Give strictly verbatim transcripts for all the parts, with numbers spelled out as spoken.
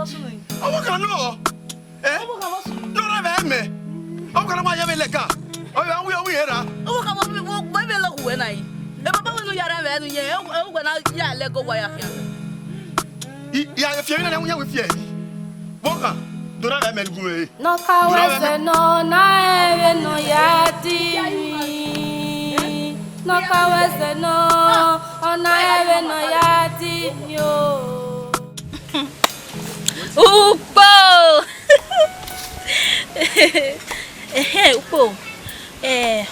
Ọvbokhan nọ. Eh? Ọvbokhan vbọ sunu. Nọ ra vbe mẹ. Ọvbokhan na wa ya vbe lẹga. Ọ ya wi, ọ wi era. Ọvbokhan vbọ sunu, vbọ, vbọ vbe lọ khuẹ na yi. E baba wẹ ne u ya ra vbe nu ye, e, e uwẹ na ya lẹga wa ya khian. I, ya fiẹ na, ya wi fiẹ. Ọvbokhan, do ra vbe mẹ gu e. Nọ ka wẹ zẹ nọ, na ẹvbe nọ ya di mi. Nọ ka wẹ zẹ nọ, ọ na ẹvbe nọ ya di mi o. Ukpo! Ehe, ukpo. Eh,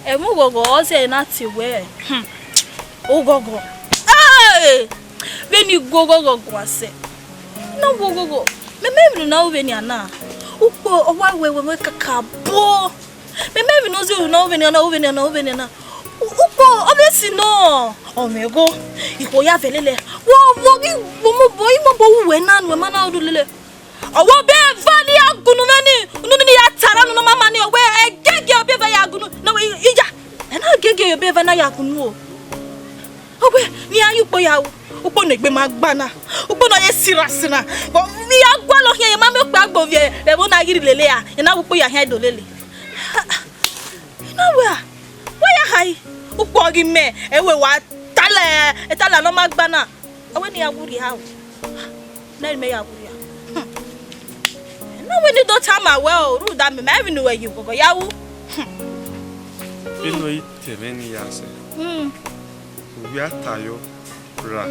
ẹmwẹ ughọghọ ọ zẹ na tie wẹ. Hmm. Ughọghọ. Hey! Vbene I gu oghọghọ guan sẹ. Ne I gu oghọghọ. Mẹ, mẹ vbene na ru vbene a na. Ukpo, ọ wa wẹ wẹ wẹ kakabọ. Mẹ, mẹ vbene ọ zẹ ru na ru vbene a na, ru vbene a na, ru vbene a na. U-, ukpo, ọ vbe si nọ. Ọ mwẹ igho, ikhuo ya vẹ lele. Wọ, wọ ghi, wọ mobọ, I mobọ ru wẹ na, nuẹ ma na ru lele. Ọ wẹ obọ eva ne I ya gunu mwẹ ni, unu ni ya tara unu ne ọ ma ma ni, ọ wẹ ẹgẹgẹ obọ eva ya gunu, ne ọ wẹ I, I ya. Ẹ na gẹgẹ obọ eva na ya gunu o. Ọ wẹ ne I ya ye ukpo ya ru, ukpo ne egbe ma gba na, ukpo ne ọ ye sira sira. Vbe I ya gualọ khian, I ma miẹn okpia gbe ovbi ẹre, vbe ẹvbo na ghi rri lele a, I na wẹ ukpo ya khian do lele. I na wẹ a, wẹ ya kha yi, ukpo ghi mẹ, ẹ wẹ wa talẹ, ẹ talẹ ne ọ ma gba na. Ọ wẹ ne I ya wu rhia o. Nẹ mẹ ya wu rhia. Hmm. Ne ọ wẹ ne I do tama wẹ o, rhunmwuda mẹ, mẹ vbe ne uwẹ ye oghọghọ ya wu. Hmm. Vbene ọ i te ẹmwẹ ne I ya sẹ. Hmm. Uwẹ a ta yọ ra.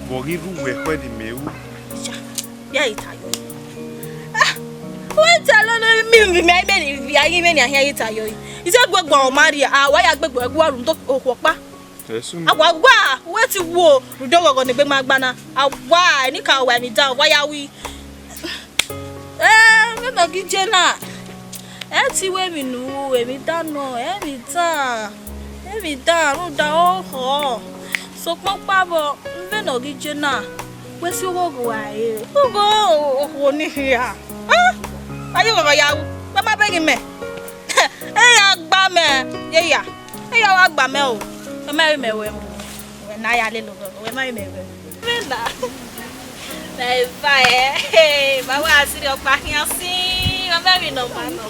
Vbe ọ ghi rre uwẹ ekhọe ne imẹ ru? Ya, ya i ta yọ. Ah, wẹ ta lọ ne mi, mi, mẹ, mẹ, via ghi mẹ ne a khian i ta yọ. I zẹ gbe gba ọ ma rhie, a wa ya gbe gbe ẹguọ ru ndo okhuo ọkpa. Ẹsu mi. A wa gua, wẹ ti wo, rhunmwuda oghọghọ ne egbe ma gba na. A wa, eni ka wa emwi dan, wa ya wi. Eh, vbene ọ ghi je na, ẹ ti wẹ emwi ne u ru, emwi dan nọ, emwi dan, emwi dan, rhunmwuda ọhọ. Sokpan ọkpa vbọ, vbene ọ ghi je na, wẹ si oghọghọ a re, oghọ okhuo ni hia. Ah, a ye oghọghọ ya ru, wẹ ma bẹghe mẹ. Eya gba mẹ, ye ya. Eya wa gba mẹ o. Wẹ ma re mẹ wẹ mu. Wẹ na ya lele oghọghọ, wẹ ma re mẹ wẹ mu. Mẹ na. Na eva ẹ. Hey, ma wa siri ọkpa khian si. Wẹ ma re nọ ma nọ.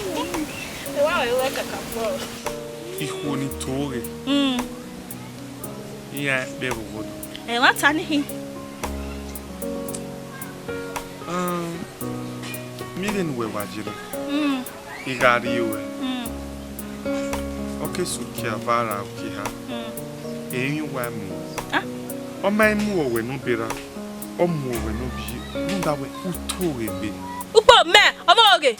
Wẹ wa wẹ wẹ kakabọ. Ikhuo ni to ghe. Mm. Iran kpẹ vbe owa do. Ẹ wa ta ni hin. Ah, mi vbe ne uwẹ wa ye na. Mm. I gha rrie ruẹ. Mm. Ọ ke sẹ uki ava ra uki eha. Mm. Emwi uwa mu. Ah. Ọ ma i mu ọwẹ ne obera, ọ mu ọwẹ ne ovbi, rhunmwuda wẹ u to ghe egbe. Ukpo mẹ, ọmọ oge.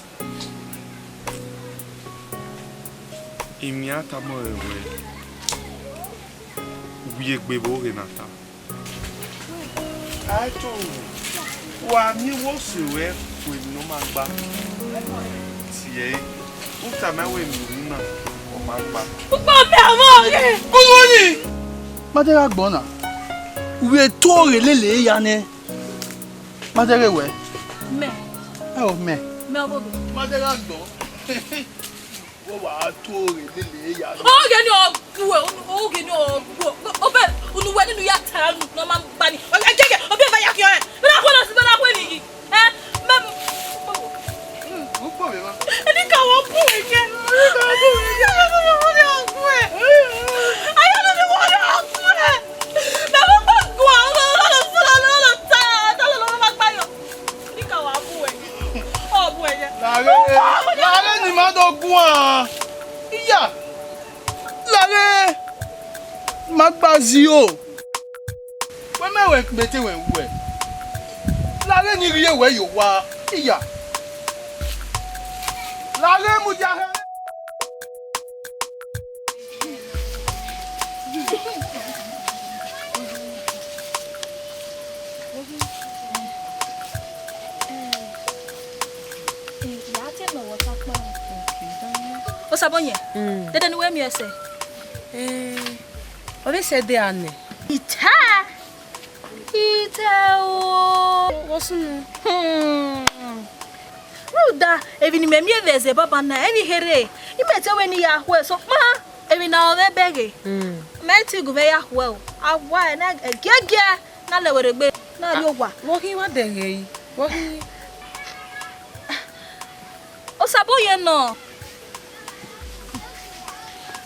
Emwi a tama ọre wẹ, u ghi egbe vbe oghe na ta. Aito, wa miẹn wẹ ọse ruẹ ru emwi ne ọ ma gba. Tie ẹre, u tama wẹ emwi ru na, ọ ma gba. Ukpo mẹ ọmọ rẹ. Kọmọ ni! Ma de gha gbọ na. U vbe to ghe lele ya nẹ. Ma de ghe wẹ. Mẹ. Ẹ o mẹ. Mẹ ọmọ rẹ. Ma de gha gbọ. Wẹ wa to ghe lele ya nẹ. Oghe ni ọ gu ẹ, oghe ni ọ gu ẹ. Obẹ, unu wẹ ninu ya ta nu, ne ọ ma gba ni. Ọ gẹgẹ, obẹ va ya khian ẹ. Bẹrẹ akhuẹ na si, bẹrẹ akhuẹ ni yi. Ẹ, mẹ mu. Ukpo vbe ma. Eni ka wọ bu ẹgẹ. Eni ka wọ bu ẹgẹ. Ayọ ni wọ ya gu ẹ. Mẹ mu kpo gu ẹ, ọ lọ, ọ lọ, ọ lọ, ọ lọ, ọ lọ ta, ta lọ, ọ lọ, ọ lọ gba yọ. Eni ka wa bu ẹgẹ. Ọ bu ẹgẹ. Lare, lare ni ma do guan. Iya. Lare, ma gba zio. Wẹ mẹ wẹ kpete wẹ wẹ. Lare ni rhie wẹ ye owa. Iya. Lare mudia hẹ. Osabọnyẹ, mm, dede ne uwẹ miẹn ẹsẹ. Eh, ọ vbe sẹ ẹdẹ a nẹ. Itẹ, itẹ o. Wosunu. Hmm. Rhunmwuda, emwi ne imẹ miẹn vbe ẹzẹ baba na, emwi kherhe, imẹ te wẹ ne I ya khuẹ, sokpan emwi na ọ vbe bẹghe. Mm. Mẹ te gu mwẹ ya khuẹ o. A wa ẹre na giẹgiẹ na lẹ werriegbe. Na rrie owa. Vbọ khin wa dẹghe yi? Vbọ khin? Osaboyẹn nọ.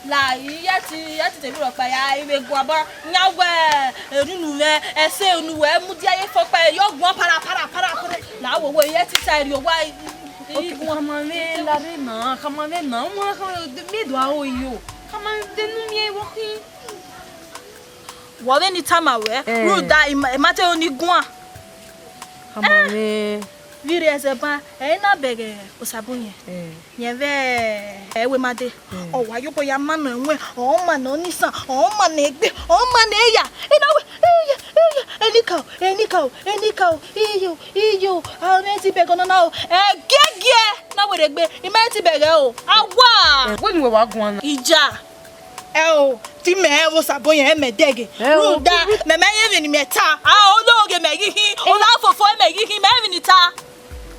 La, iye ti, iye ti te vbe rhọkpa ya, ivbe guan ban, yan wẹ, erhunmwu mwẹ, ẹse unu wẹ, mudia ye fọ kpa, yọ guan para, para, para, para. La, wo, wo, iye ti ta rrie owa, i, i, Ok, wa ma vbe la rre na, ka ma vbe na, ọmwa, ka, mi do aro yo, ka ma vbe nu miẹn vbọ khin. Wẹ vbene I tama ruẹ, Eh. rhunmwuda ima, ima te ro ni guan. Ka ma vbe. Vbe I rhie ẹzẹ ban, ẹ i na bẹghe Osaboyẹn. Eh. Yẹn vbe ẹvbo ima dee. Eh. Ọ wa ye obọ ya ma nọ ẹwẹn, ọ ma nọ ọnisan, ọ ma nọ egbe, ọ ma nọ eya. I na wẹ, eya, eya, enikaro, enikaro, enikaro, iyo, iyo, a mwẹ ti bẹghe ọnọna o. Ẹgiẹgiẹ, na wẹ rre egbe, I ma ti bẹghe o. A wa. Wẹ ne uwẹ wa guan na? Ija. Ẹ o, te imẹ rẹn vbe Osaboyẹn, ẹ mẹ dẹghe. Ẹ o. Rhunmwuda, mẹ ma rẹn emwi ne imẹ ta. A, ologhe mẹ ghi khin, olafofo mẹ ghi khin, mẹ rẹn emwi ne I ta.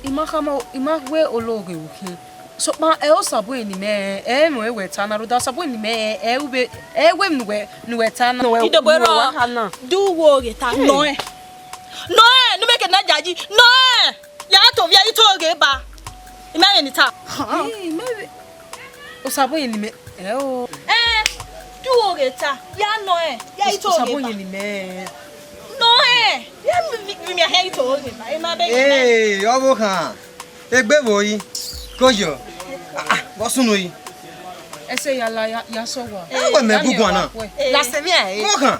I ma khama, I ma wẹ ologhe u khin. Sokpan ẹ Osaboyẹn ne imẹ rẹn, ẹ mwẹ wẹ ta na, rhunmwuda Osaboyẹn ne imẹ rẹn, ẹ u vbe, ẹ wẹ emwi ne uwẹ, ne uwẹ ta na. Idobọ erọ, wa kha na. Do wo ghe ta, nọ ẹ. Nọ ẹ, ne u miẹn ke na jaji, nọ ẹ. Ya to viẹ, I to ghe ba. I ma rẹn ne I ta. Ẹ, I ma rẹn. Osaboyẹn ne imẹ, ẹ o. Ẹ, do wo ghe ta, ya nọ ẹ, ya I to ghe ba. Osaboyẹn ne imẹ. Nọ ẹ, ya mi, mi, mi, mi, I to ghe ba, I ma bẹghe. Ee, ọvbokhan, egbe vbo yi, ko yọ. Ah, ah, vbọ sunu yi. Ẹse ya la, ya, ya sẹ owa. Ẹ wẹ mẹ guguan na. La sẹ mẹ ẹ. Ọvbokhan.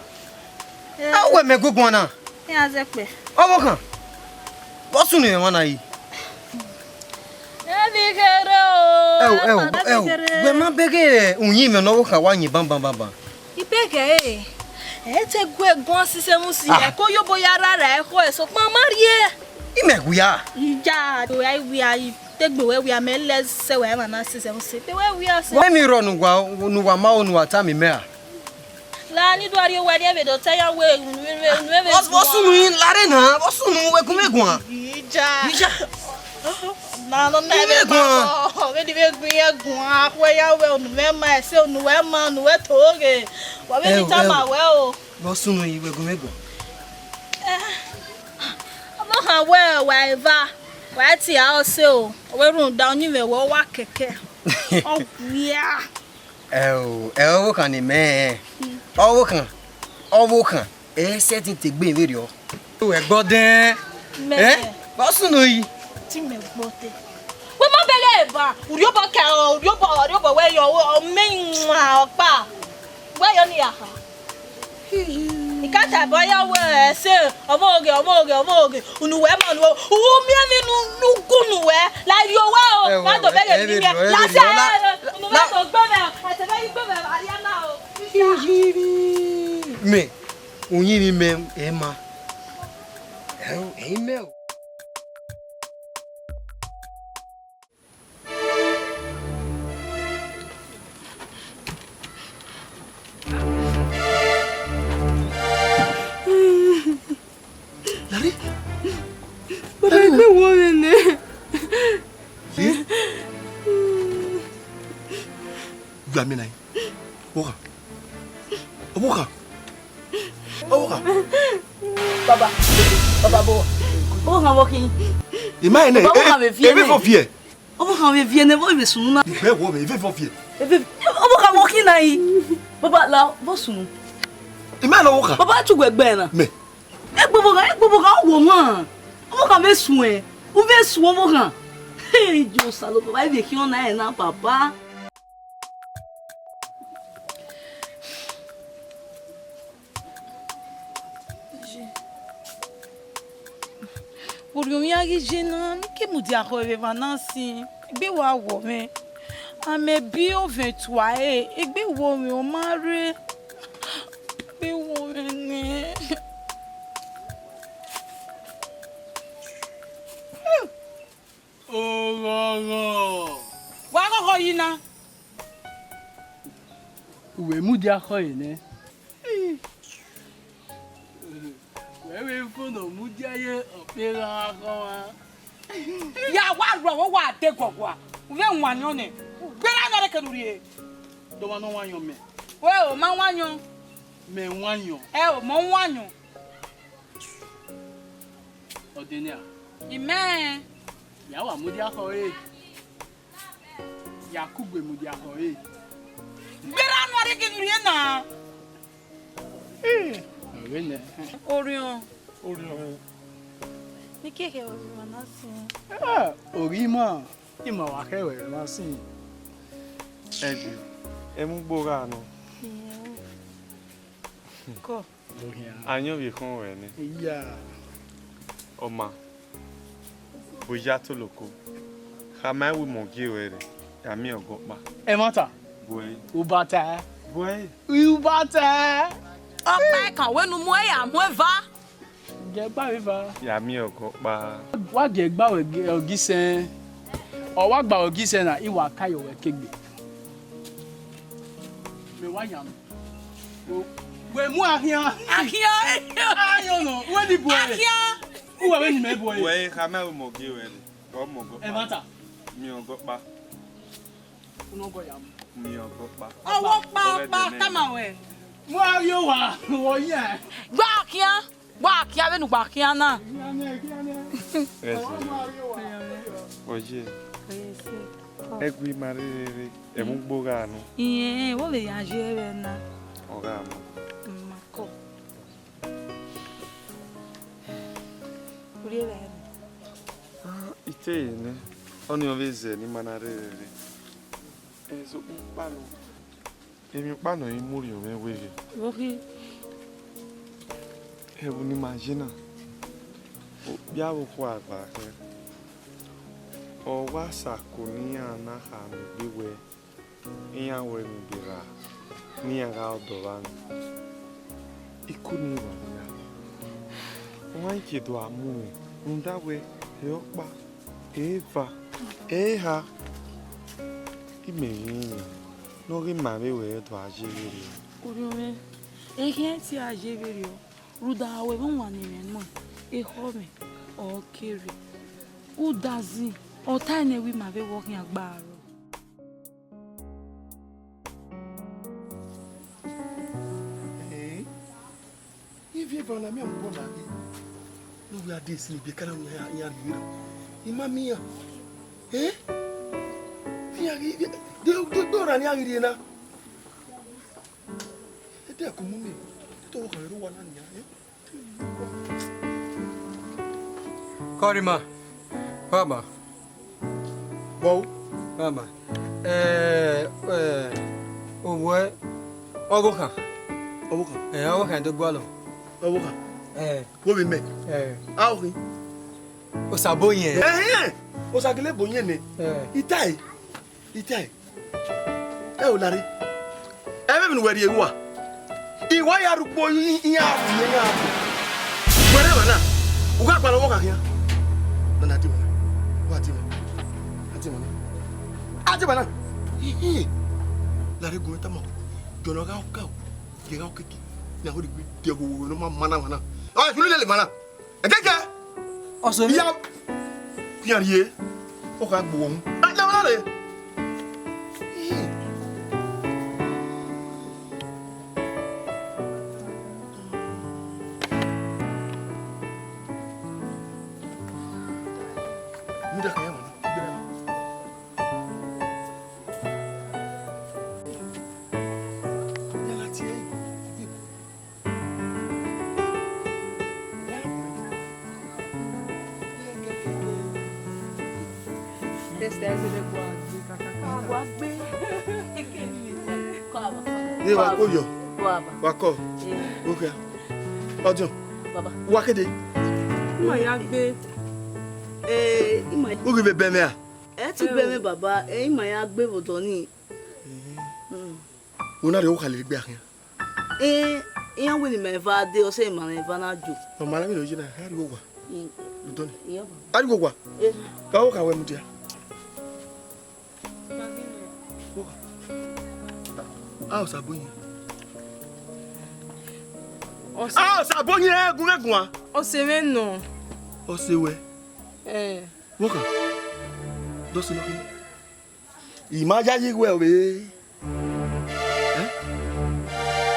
Ẹ wẹ mẹ guguan na. Iran zẹkpẹ. Ọvbokhan. Vbọ sunu emwa na yi? Ẹ vbe kherhe o, Ẹ o, ẹ o, ẹ o. Wẹ ma bẹghe uyinmwẹ ne ọvbokhan wa yin banbanbanban. Ibẹghe ẹre, ẹ te gu ẹguan sisẹ mu si, Ah. ẹ ko yobo ya rara ẹkhọ ẹ, sokpan ọ ma rrie. Imẹ wia. Ija, do ya wia yi, te gbe wẹ wia, mẹ lẹ sẹ wẹ emwa na sisẹ mu si, te wẹ wia sẹ. Wẹ mi rọ ne uwa, ne uwa ma o, ne uwa tama imẹ ra? La ni do rrie owa, rrie vbe do ta ya wẹ unu vbe, unu vbe. Vbọ, vbọ sunu yi, la rre na, vbọ sunu, wẹ gu mwẹ guan. Ija. Ija. Na, nọ na Gu mwẹ guan. Vbe ni vbe gu irẹn guan, akhuẹ ya wẹ unu mwẹ ma, ẹse unu wẹ ma, unu wẹ to ghe. Wa vbe Ẹ ni o, tama ẹ o. wẹ o. Vbọ sunu yi, wẹ gu mwẹ guan. Ọvbokhan wẹ wa eva, wa tie aro sẹ o. Ọ wẹ rhunmwuda ọyẹnmwẹ wẹ ọ wa kẹkẹ. Ọ wia. Ẹ o, ẹ ọvbokhan ne imẹ rẹn. Ọvbokhan, ọvbokhan, ẹ i sẹtin te egbe vberriọ. Wẹ gbọdẹn. Mẹ. Ẹ? Vbọ sunu yi? Te imẹ gbọdẹn. Wẹ ma bẹghe eba, urhiobọ kẹ, urhiobọ, urhiobọ wẹ yọ, ọ mẹ ima ọkpa. Wẹ yọ ni ya kha. I ka tobọ ya wẹ ẹse, ọvbokhan, ọvbokhan, ọvbokhan, unu wẹ ma, unu wẹ, u miẹn emwi ne u gu unu wẹ, la rrie owa o, Ẹ o, ma do ẹ, bẹghe ẹ emwi vbe miẹn, rọ, ẹ la vbe sẹ, rọ, la, ẹ, unu wẹ la to gbe mwẹ, ẹsẹ mwẹ ghi gbe mwẹ, a rhia na o. Mẹ, uyinmwẹ mẹ, ẹ ma. Ẹ o, ẹ i mẹ o. Lare. Baba, egbe wọọ mwẹ nẹ. Eh? Gba mẹ na. Ọvbokhan. Ọvbokhan. Ọvbokhan. Baba. Baba, bo. Ọvbokhan vbọ khin? Ima nẹ. Baba, ọvbokhan vbe viẹ nẹ. Ẹ vbe fọ viẹ. Ọvbokhan vbe viẹ nẹ, vbọ vbe sunu na? Igbẹ wọ mẹ, ivẹ vọ viẹ. Eve, ọvbokhan vbọ khin na yi? Baba, la, vbọ sunu? Ima nẹ ọvbokhan. Baba, a tu wẹ gbe na. Mẹ. Egbe ọvbokhan, egbe ọvbokhan, ọ wọ mwa. Ọvbokhan vbe suẹn, u vbe suẹn ọvbokhan. Hey, Jesu, Osanobua, baba, ivie khian na ẹre na, baba. Orhiọn mwẹ a ghi ye na, ne I ke mudia khọ vbe evba na sin, egbe wa wọ mwẹ. Amẹ bi ovẹn tua ẹre, egbe wọ mwẹ, ọ ma rre. Egbe wọ mwẹ nẹ. Oghọghọ. Wa ghọghọ yi na. Uwẹ mudia khọ ẹre nẹ. Wẹ vbe fo ne ọ mudia ye ọkpeghan khọmwa. Ya wa rrọọ, wa de guọgua. U vbe wan ayọn nẹ. Gberra nọ rre kene u rrie. Dọmwa ne ọ wan ayọn mẹ. Wẹ o ma wan ayọn. Mẹ wan ayọn. Ẹ o, ma wan ayọn. Ọdenia. Imẹ. Ya wa mudia khọ re. Ya kugbe mudia khọ re. Gberra nu arre gele urhiẹn na. Eh, ọghe nẹ. Orhiọn. Orhiọn. Ne I ke khẹ ruẹ emwa na sin. Ah, oghi ima, ima wa khẹ ruẹ emwa sin. Ẹdẹ, ẹ mu gbe ogha nọ. Kọ. Ayọn vbe khọn ruẹ nẹ. Iya. Ọ ma. Bu ya toloko. Khama ẹwu mẹ ọ gie ruẹ rre, ya miẹn ọgọ ọkpa. Ẹmwata. Bu ẹre. Ubata. Bu ẹre. Ubata. Ọkpa ẹkan wẹ ne u mu ẹre ya mu eva. Gie gba vbe eva. Ya miẹn ọgọ ọkpa. Wa gie gba wẹ gi-, ọgisẹn. Ọ wa gba wẹ ọgisẹn na, I wa ka yọ wẹ kegbe. Mẹ wa yan. Wẹ mu akhian. Akhian. Ayọn nọ, wẹ ni bu ẹre. Akhian. Uwẹ vbene imẹ bu ẹre. Wẹ khama ẹwu mẹ ọ gie ruẹ rre. Ọ mẹ ọgọ ọkpa. Ẹmwata. Miẹn ọgọ ọkpa. Unu ọgọ ya mu. Miẹn ọgọ ọkpa. Ọgọ ọkpa, ọkpa, tama wẹ. Mu a rrie owa, wọ yan. Gba khian, gba khian, vbene u gba khian na. Khian nẹ, khian nẹ. Ẹse. Ọ ma rrie owa. Oye. Ẹse. Ẹgu ima rherere, ẹ mu gbe ogha nọ. Iyẹn, wẹ vbe ya ye vbe na. Ọ gha mu. Ma kọ. Urrie vbe ẹre. Ah, I te re nẹ, ọnii ọ vbe zẹ ne ima na rherere. Ẹzọ ukpa nọ. Emwi ọkpa nọ i mu rhiọn mwẹ weghe. Vbọghi? Ẹvbo ne ima ye na, okpia vbe okhuo agba khin. Ọ wa sa ko ne iran na kha miẹn egbe wẹẹ, iran wẹ emwi berra ne iran gha ọdọ vbe amwẹ. Iku ni wa nia, ọmwa i ke do a mu mwẹ rhunmwuda wẹẹ, ẹ ọkpa, ẹ eva, ẹ eha, imẹ ghi rinmwian ne ọ ghi ma vbe wẹ do a ye vberriọ. Orhiọn mwẹ, ẹ khian te a ye vberriọ, rhunmwuda wẹ vbe ọwanniẹn mwẹ nọ, ekhọe mwẹ ọ kere. Udazi, ọ tae nẹ wẹ ima vbe wọ khian gba rrọọ. Ee, ivie eva na miẹn obọ na ghe. Ne uwẹ a de esi ne ibiẹka na, iran rhie na. I ma miẹn iran. Ee? Iran ghi, de, de, de ọna ne iran ghi rhie na. Ẹdẹ ku mu mẹ, te ọvbokhan rre owa na nian, ee? Kọrima, baba. Wọu. Baba. Eh, eh, owẹ, ọvbokhan. Ọvbokhan. Eh, ọvbokhan do gualọ. Ọvbokhan. Eh. Wo vbe mẹ? Eh. A o khin? Osa bo yẹn. Ẹhẹn. Osa gele bo yẹn nẹ. Eh. I tae. I tae. Ẹ o lare. Ẹ vbe emwi ne uwẹ rhie ru a? I wa ya rhie ukpo, i, i, iran fi, iran fi. Wẹ rre emwa na, u gha gualọ ọvbokhan khian. Na, na, a tie emwa na. Wa tie emwa. A tie emwa na. A tie emwa na. Hihi. Lare gu mwẹ tama. Jọnọ gha ọka o. Ghe gha okeke. Na ho de gbe de ho ne ọ ma ma na emwa na. Ọ, ẹ sulu lele emwa na. Ẹkẹkẹ. Ọsẹ. Iya. Khian rhie. Ọ kha gbe uwu. A, na emwa na rre. Ye wa kpo yọ. Wa kọ. Okay. Ọdiọn. Baba. Wa kede. Ima ya gbe. Eh, ima. U ghi vbe bẹ mwẹ a? Ẹ ti bẹ mwẹ baba, eh, ima ya gbe vbe odọ nii. Mm. Una rhie okha lele egbe akhian. Eh, iran wẹ ne ima eva dee, ọ sẹ ima ne eva na jo. Ọ ma na vbe ne ọ ye na, a rhie owa. Mm. Udọ ni. Iya, baba. A rhie owa. Eh. Ka okha wẹ mudia. A, Osabọnyẹ. Ọse- A, Osabọnyẹ, gun mwẹ guan. Ọse mwẹ nọ. Ọse wẹ. Eh. Wọkha. Dọse nọ khin. I ma yayi wẹ ọvbe. Eh?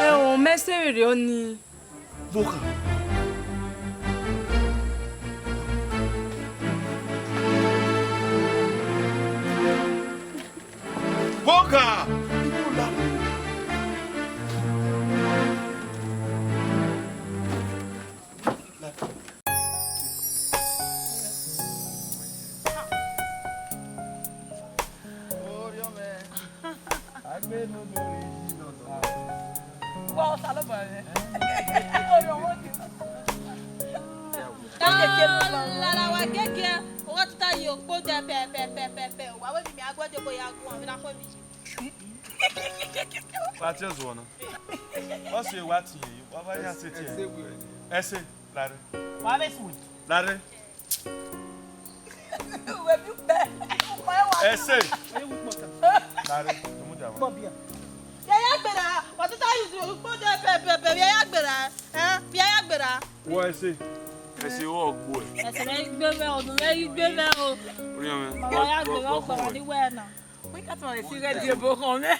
Ẹ o, mẹ sẹ vberriọ nii. Vbokhan. Oka! Wẹ Osanobua mwẹ. Lala wa gẹgiẹ, u gha tota ye okpodẹ pẹpẹpẹpẹ, wa wẹ ne imẹ a gu ẹdẹ obọ ya guan, vbe na khuẹ vbe iye. Wa tie ọzuọ nọ. Ọ si wa tie yo, wa ba ya se tie. Ẹse, lare. Wa vbe sue. Lare. Uwẹ bi ukpẹ. Ukpẹ wa. Ẹse. Lare, ọmọ dia wa. Bọbia. Ya ya gbera, wa tota use ukpodẹ pẹpẹpẹ, ya ya gbera. Eh, ya ya gbera. Wọ ẹse. Ẹse wọ gbo ẹ. Ẹse vbe gbe vẹ, ọdun vbe gbe vẹ o. Orí ọmọ. Ma wa ya gbera, ọ gbara ni wẹ na. Wẹ ka tuma ẹse ghe die bo khan mẹ.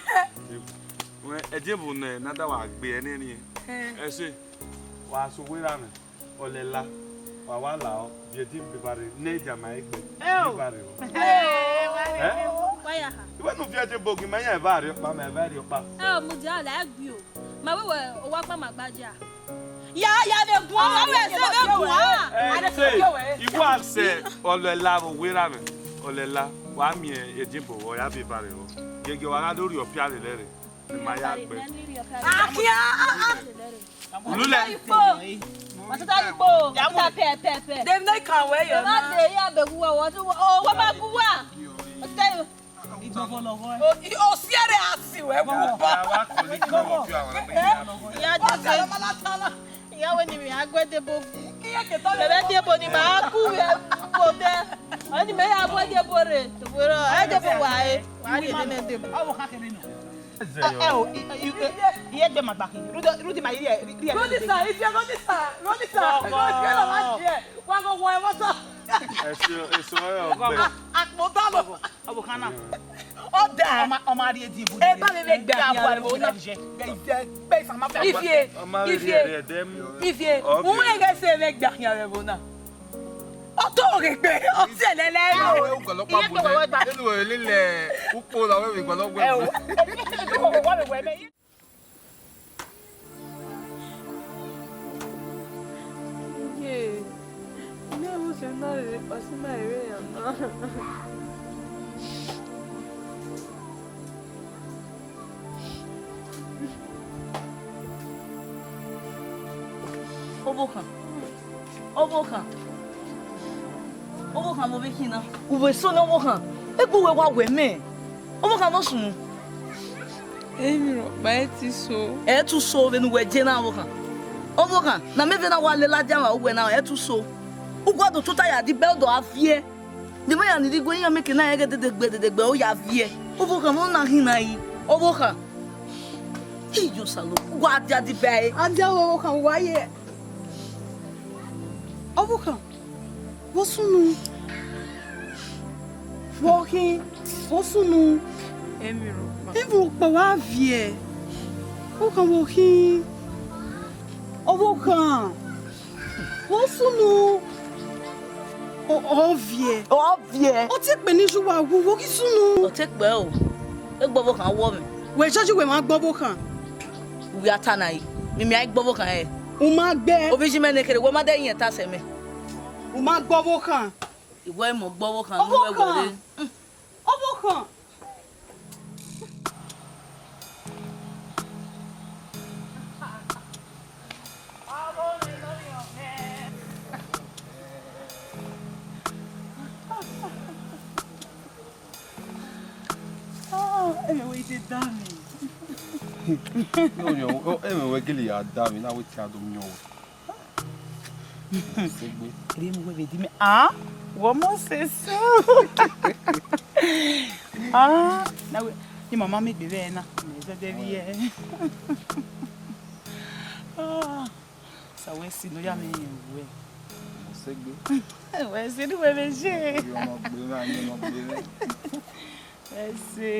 Wẹ ẹdie bo nẹ, na da wa gbe ẹnẹ ni. Eh. Ẹse. Wa so wẹ ra mẹ. Ọlẹla, wa wa la ọ, biẹ Edimbo eva rre, ne Jama egbe, eva rre. Ẹ? Wa ya ha. Iwẹ nu biẹ Edimbo ghi ma ya eva rre ọkpa, ma eva rre ọkpa. Ẹ, ọ mudia la ẹgbio. Ma wẹ wẹ, ọ wa kpa ma gbaja. Ya, ya vbe guan, wa vbe se vbe guan. Ẹ, se, iwa sẹ, Ọlẹla vbe owẹ ra mwẹ. Ọlẹla, wa miẹn Edimbo vbe ọ ya vbe eva rre vbọ. Gẹgẹ wa gha do rhie ọpia lele ẹre, ma ya gbe. Akia, ah, ah. Lulẹ. Ikpo. Matata ikpo. Matata pẹ, pẹ, pẹ. Dem no can wear your ma na. De ya be gu wa, wa tu, o, wa ma gu wa. Matata yo. Igbọvọ lọghọ ẹ. O, i, o si ẹre a si wẹ gu ba. Wa kọ ni kọ fi àwọn ọmọ yìí. Ya de se. Ya wẹ ni mi a gu Edimbo. Iye ke tọ lẹ Edimbo ni ma ku wẹ ko de. Ọ ni mẹ ya gu Edimbo rre. To bo rọ, Edimbo wa e. Wa ni Edimbo. Ọ wo kha kere nọ. Ẹ, ẹ o, i, i, i, i, iye gbe ma gba khin. Rudi, Rudi ma ri ẹ, ri ẹ. Rudi sa, ifi ẹ, Rudi sa, Rudi sa. Rudi ẹ lọ ma jẹ. Wa gọ wọ ẹ mọtọ. Ẹse, ẹse ọrẹ ọgbẹ. Akpo da lọ. Ọbọ kan na. Ọ da. Ọma, ọma ri Edimbo. E ba mi vbe gbe afian rẹ vbo na. Gbe ife, gbe ife ma fẹ. Ife, ife, ife. Uwẹ ghe se vbe gbe afian rẹ vbo na. Ọ to ghe gbe, ọ tie lele. Iye ke wọ gba. Elu wẹ lele ukpo la wẹ vbe gba lọgbẹ. Ẹ o. Ye, ne wo se na rere pasi ma ere ya na. Ọvbokhan, ọvbokhan, ọvbokhan, vbe ovbi khin na? U vbe so ne ọvbokhan, egbe uwẹ wa wẹ mẹ. Ọvbokhan, vbọ sunu? Emwi rhọkpa ẹ te so. Ẹ te so vbene uwẹ je na, ọvbokhan. Ọvbokhan, ne a miẹn vbene a wa lele adian vbe uwẹ na, ẹ te so. U gua do tota ya dibẹ, ọ do a viẹ. De ma ya ni rhie igue iran mieke na rẹn ghe dedegbe dedegbe, ọ ya viẹ. Ọvbokhan, vbọ na khin na yi? Ọvbokhan. Iyo Osanobua, u gua dia dibẹ ẹre. Adian ọvbokhan, wa ye. Ọvbokhan, vbọ sunu? Vbọ khin? Vbọ sunu? Emwi rhọkpa. Emwi rhọkpa wa viẹ. Ọvbokhan, vbọ khin? Ọvbokhan, vbọ sunu? Ọ, ọ viẹ. Ọ viẹ. Ọ te kpẹ ne iye uwa wu, vbọ ghi sunu? Ọ te kpẹ o. Egbe ọvbokhan wọ mwẹ. Wẹ judge wẹ ma gbe ọvbokhan. Uwẹ a ta na yi, mimi a i gbe ọvbokhan ẹre. U ma gbe. Ovbi iye mẹ ne kherhe, wẹ ma de yin ẹta sẹ mẹ. U ma gbe ọvbokhan. Iwẹ i mọ gbe ọvbokhan ne uwẹ wẹ re. Ọvbokhan. Ah, ẹmwẹ wẹ i te da mwẹ. No, no, ẹmwẹ wẹ gele ya da mwẹ, na wẹ te a do miẹn wẹ. Sẹgbe. Rhie mu wẹ vbe di mẹ. Ah, wọ mọ sẹ su. Ah, na wẹ, ni mama mi gbe vbe na. Mẹ zẹdẹ vbe ye. Ah. Sa wẹ si ne ọ ya mwẹ rẹn wẹ. Sẹgbe. Wẹ si ne wẹ vbe je. Ọmọ gbe na, ọmọ gbe na. Wẹ si.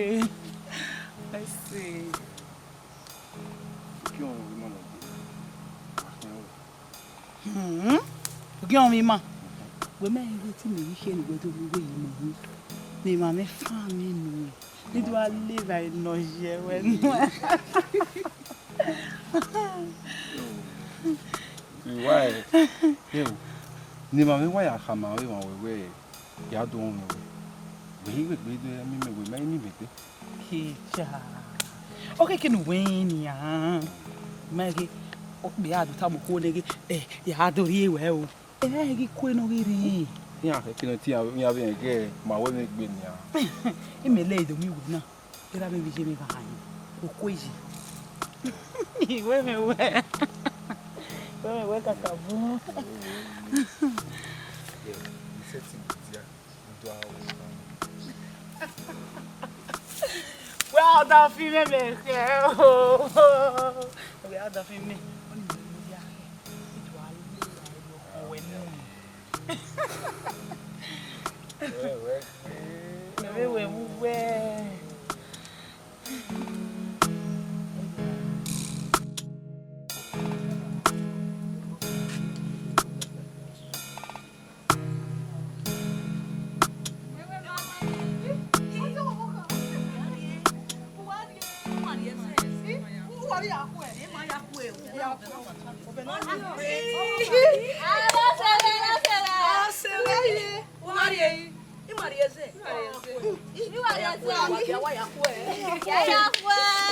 Wẹ si. Kí ọ̀run rí mọ̀nà gbé. Hmm. Kí ọ̀run rí mọ̀. Wẹ mẹ ẹ tí mi rí ṣe ni wẹ tó mi wé yìí mọ̀ yín. Ne ima mwẹ fan ni nu, ne I do gha le evbare nọ ye ruẹ nuẹn. Why? Yo, ne ima mwẹ wa ya khama ọre emwa wẹ wẹ, ya do rọnmwẹ wẹ. Wẹ i wegbe do ya miẹn mẹ wẹ, ma i miẹn mẹ gbe. Eja. Ọ khẹke ne uwẹ rẹn nian. Ma ghe, ọ kpe a do tama okhuo nẹ ghe, ẹ, ya do rhie ruẹ o. Ẹ ghi kue ne ọ ghi rre. Iran khẹke ne ọ te iran, iran vbe rẹn ghe, ma wẹ mwẹ gbe nian. Imẹ lẹ do miẹn uwẹ na. Erha mwẹ vbe iye mwẹ gha rẹn. Okue yi. Iwẹ mwẹ wẹ. Iwẹ mwẹ wẹ kaka bun. Wẹ ọdafẹn mwẹ mẹ khẹ o. Wẹ ọdafẹn mwẹ, ọni mẹ ya khẹ. I do a le ya ẹrọ ọwẹ nẹ. Wẹ, wẹ gbe. Wẹ, wẹ mu wẹ.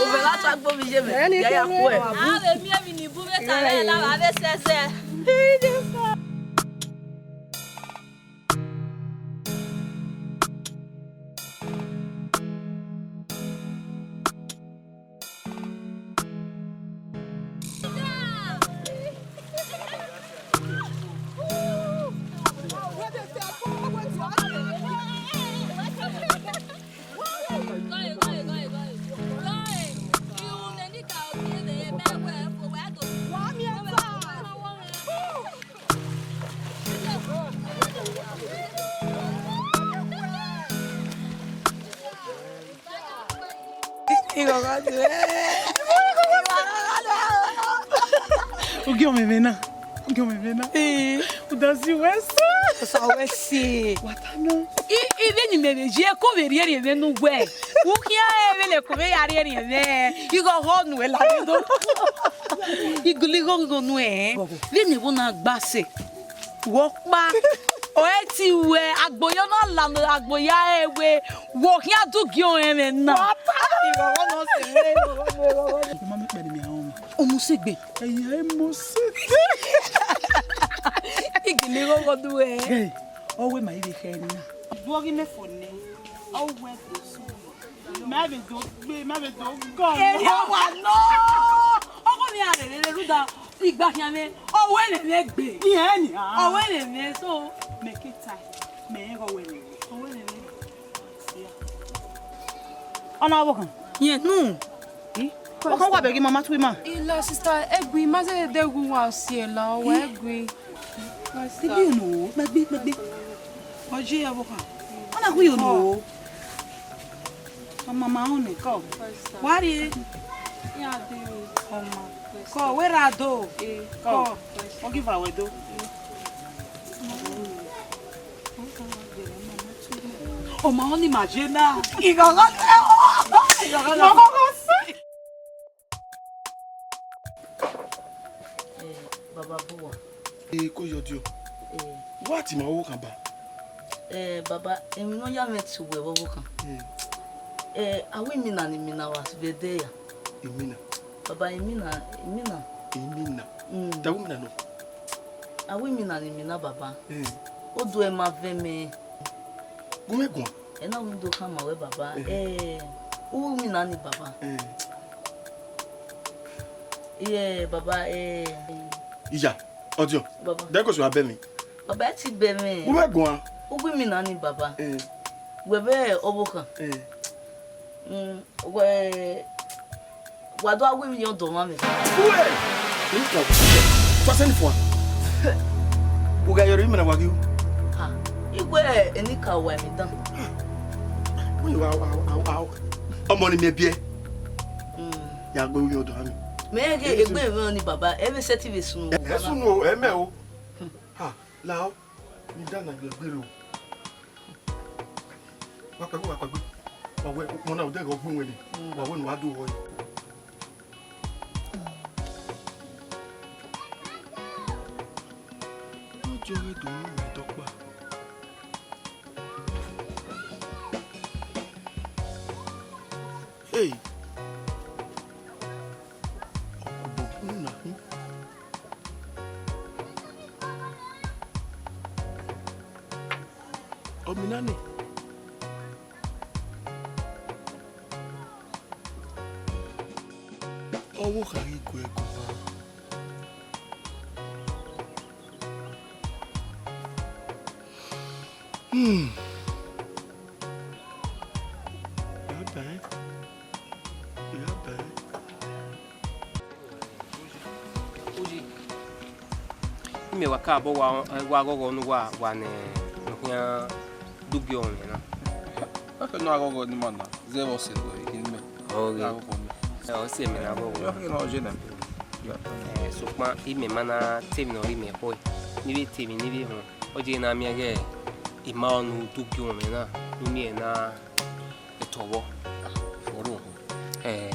Ovẹ gha tọ agbo vbe iye mwẹ, ya ya khuẹ. A vbe miẹn emwi ni bun vbe ta rẹ la, a vbe sẹsẹ. Ugiọmwẹ mwẹ na, ugiọmwẹ mwẹ na. Ee. Udazi wẹ sẹ. Osa wẹ sẹ. Wa ta nọ. I, ivbe ne imẹ vbe ye ẹko vbe rhiẹnrhiẹn mwẹ ne uwẹ. U khian rẹn vbene ẹko vbe ya rhiẹnrhiẹn mwẹ. Ighọghọ nuẹn la do. Igulu ighọghọ nuẹn. Vbene ẹvbo na gba sẹ. Wẹ ọkpa, ọ ẹ ti ruẹ, agbo ya na la nọ, agbo ya ẹwe, wẹ ọ khian du gie ọnrẹn mwẹ na. Wa ta ighọghọ nọ sẹ mwẹ, ighọghọ nọ, ighọghọ nọ. Ọ ma miẹn ukpẹ ne imẹ rọnmwẹ. Ọmọ sẹ egbe. Ẹyẹ, ọmọ sẹ egbe. Igele ighọghọ du ẹ. Ẹ, ọ wẹ ma i vbe khẹ na. Duọ ghi mẹ fo nẹ, ọ wẹ do su. Ma vbe do gbe, ma vbe do gọ. Ẹ wa nọ. Ọgọ mi a rere rere rudọ. Igba khian mwẹ, ọ wẹ ne mẹ gbe. Irẹn nian. Ọ wẹ ne mẹ, so, mẹ ke tae, mẹ rẹn ghe ọ wẹ ne mẹ. Ọ wẹ ne mẹ. Ọna ọvbokhan. Yẹn nu. Ọkhan wa bẹghe ima ma tu ima. Ila sister, egui ma zẹdẹ gu wa si ẹla, ọ wẹ egui. Sister. Egbe unu o, ma gbe, ma gbe. Ọ ye ọvbokhan. Ọna hu yo nu o. Ọmama ọnẹ, kọ. Wa rrie. Ya de o. Ọma. Kọ, wẹ ra do. Eh. Kọ. Ọ ghi va wẹ do. Ọma ọnẹ ma ye na. Ighọghọ. Ighọghọ. Eh, Baba Buwa. Eh, ko yọ diọ. Eh. Wa ti ma wo kan ba. Eh, Baba, emwi ne ọ ya mwẹ te uwẹ vbe ọvbokhan. Eh. Eh, a wẹ imina ne imina wa vbe ẹdẹ ya. Imina? Baba, imina, imina. Imina? Mm. Da wẹ imina nọ? A wẹ imina ne imina, Baba. Eh. Oduẹ ma vẹ mẹ. Gu mwẹ guan. Ẹ na window khama wẹ, Baba. Eh. Eh, u wẹ imina ni, Baba. Eh. Iye, Baba, eh. Iya, ọdiọn. Baba. Dẹ ko so abẹ mi. Baba, ẹ ti bẹ mwẹ. U wẹ guan. U wẹ imina ni, Baba. Eh. Wẹ vbe ọvbokhan. Eh. Mm, wẹ, wa do a wẹ emwi ye ọdọ ọmwa mwẹ. Uwẹ! Enikaro, fasẹni fua. U gha yọrọ imẹ na wa ghi ru. Ha, iwẹ Enikaro wa emwi dan. Wẹ wa, wa, wa, wa, ọmọ ne imẹ biẹ. Mm. Ya gbe emwi ye ọdọ ọmwa mwẹ. Mẹ ghe egbe emwi ọnii, Baba, ẹ vbe sẹtin vbe sunu. Ẹ sunu o, ẹ mẹ o. Ha, lao, ne I da na gbe gbe ro. Wa kpegbe, wa kpegbe. Wa wẹ, ukpọn na, odẹ ghẹ ọ gu iwinna, wa wẹ ne uwa do wọọ. Ọ jọ ghẹ do ru mwẹ dọkpa. Hey! Ọ ku obọ unu na hin. Ọ mina nẹ. Ọvbokhan ghi gu ẹre guan. Hmm. Bye bye. Bye bye. Uyi, imẹ wa ka bọ wa, wa ghọghọ ne uwa wa ne ọ khian dugie ọmwẹ na. Ẹkẹ ne a ghọghọ ne ima na, zẹ vbe ọse ne ọ rre khin imẹ. Ọ ghe. A ghọghọ nẹ. Ẹ, ọ si ẹmwẹ ne a ghọghọ. Yọ, khin ne ọ ye nẹ. Yọ. Ẹ, sokpan imẹ ma na te emwi ne ọ rre imẹ khọe, ne I vbe te emwi ne I vbe họn, ọ je na miẹn ighẹ ima ọnii dugie ọmwẹ na, ne u miẹn na. Etọvbọ. Fọrọ. Ẹ,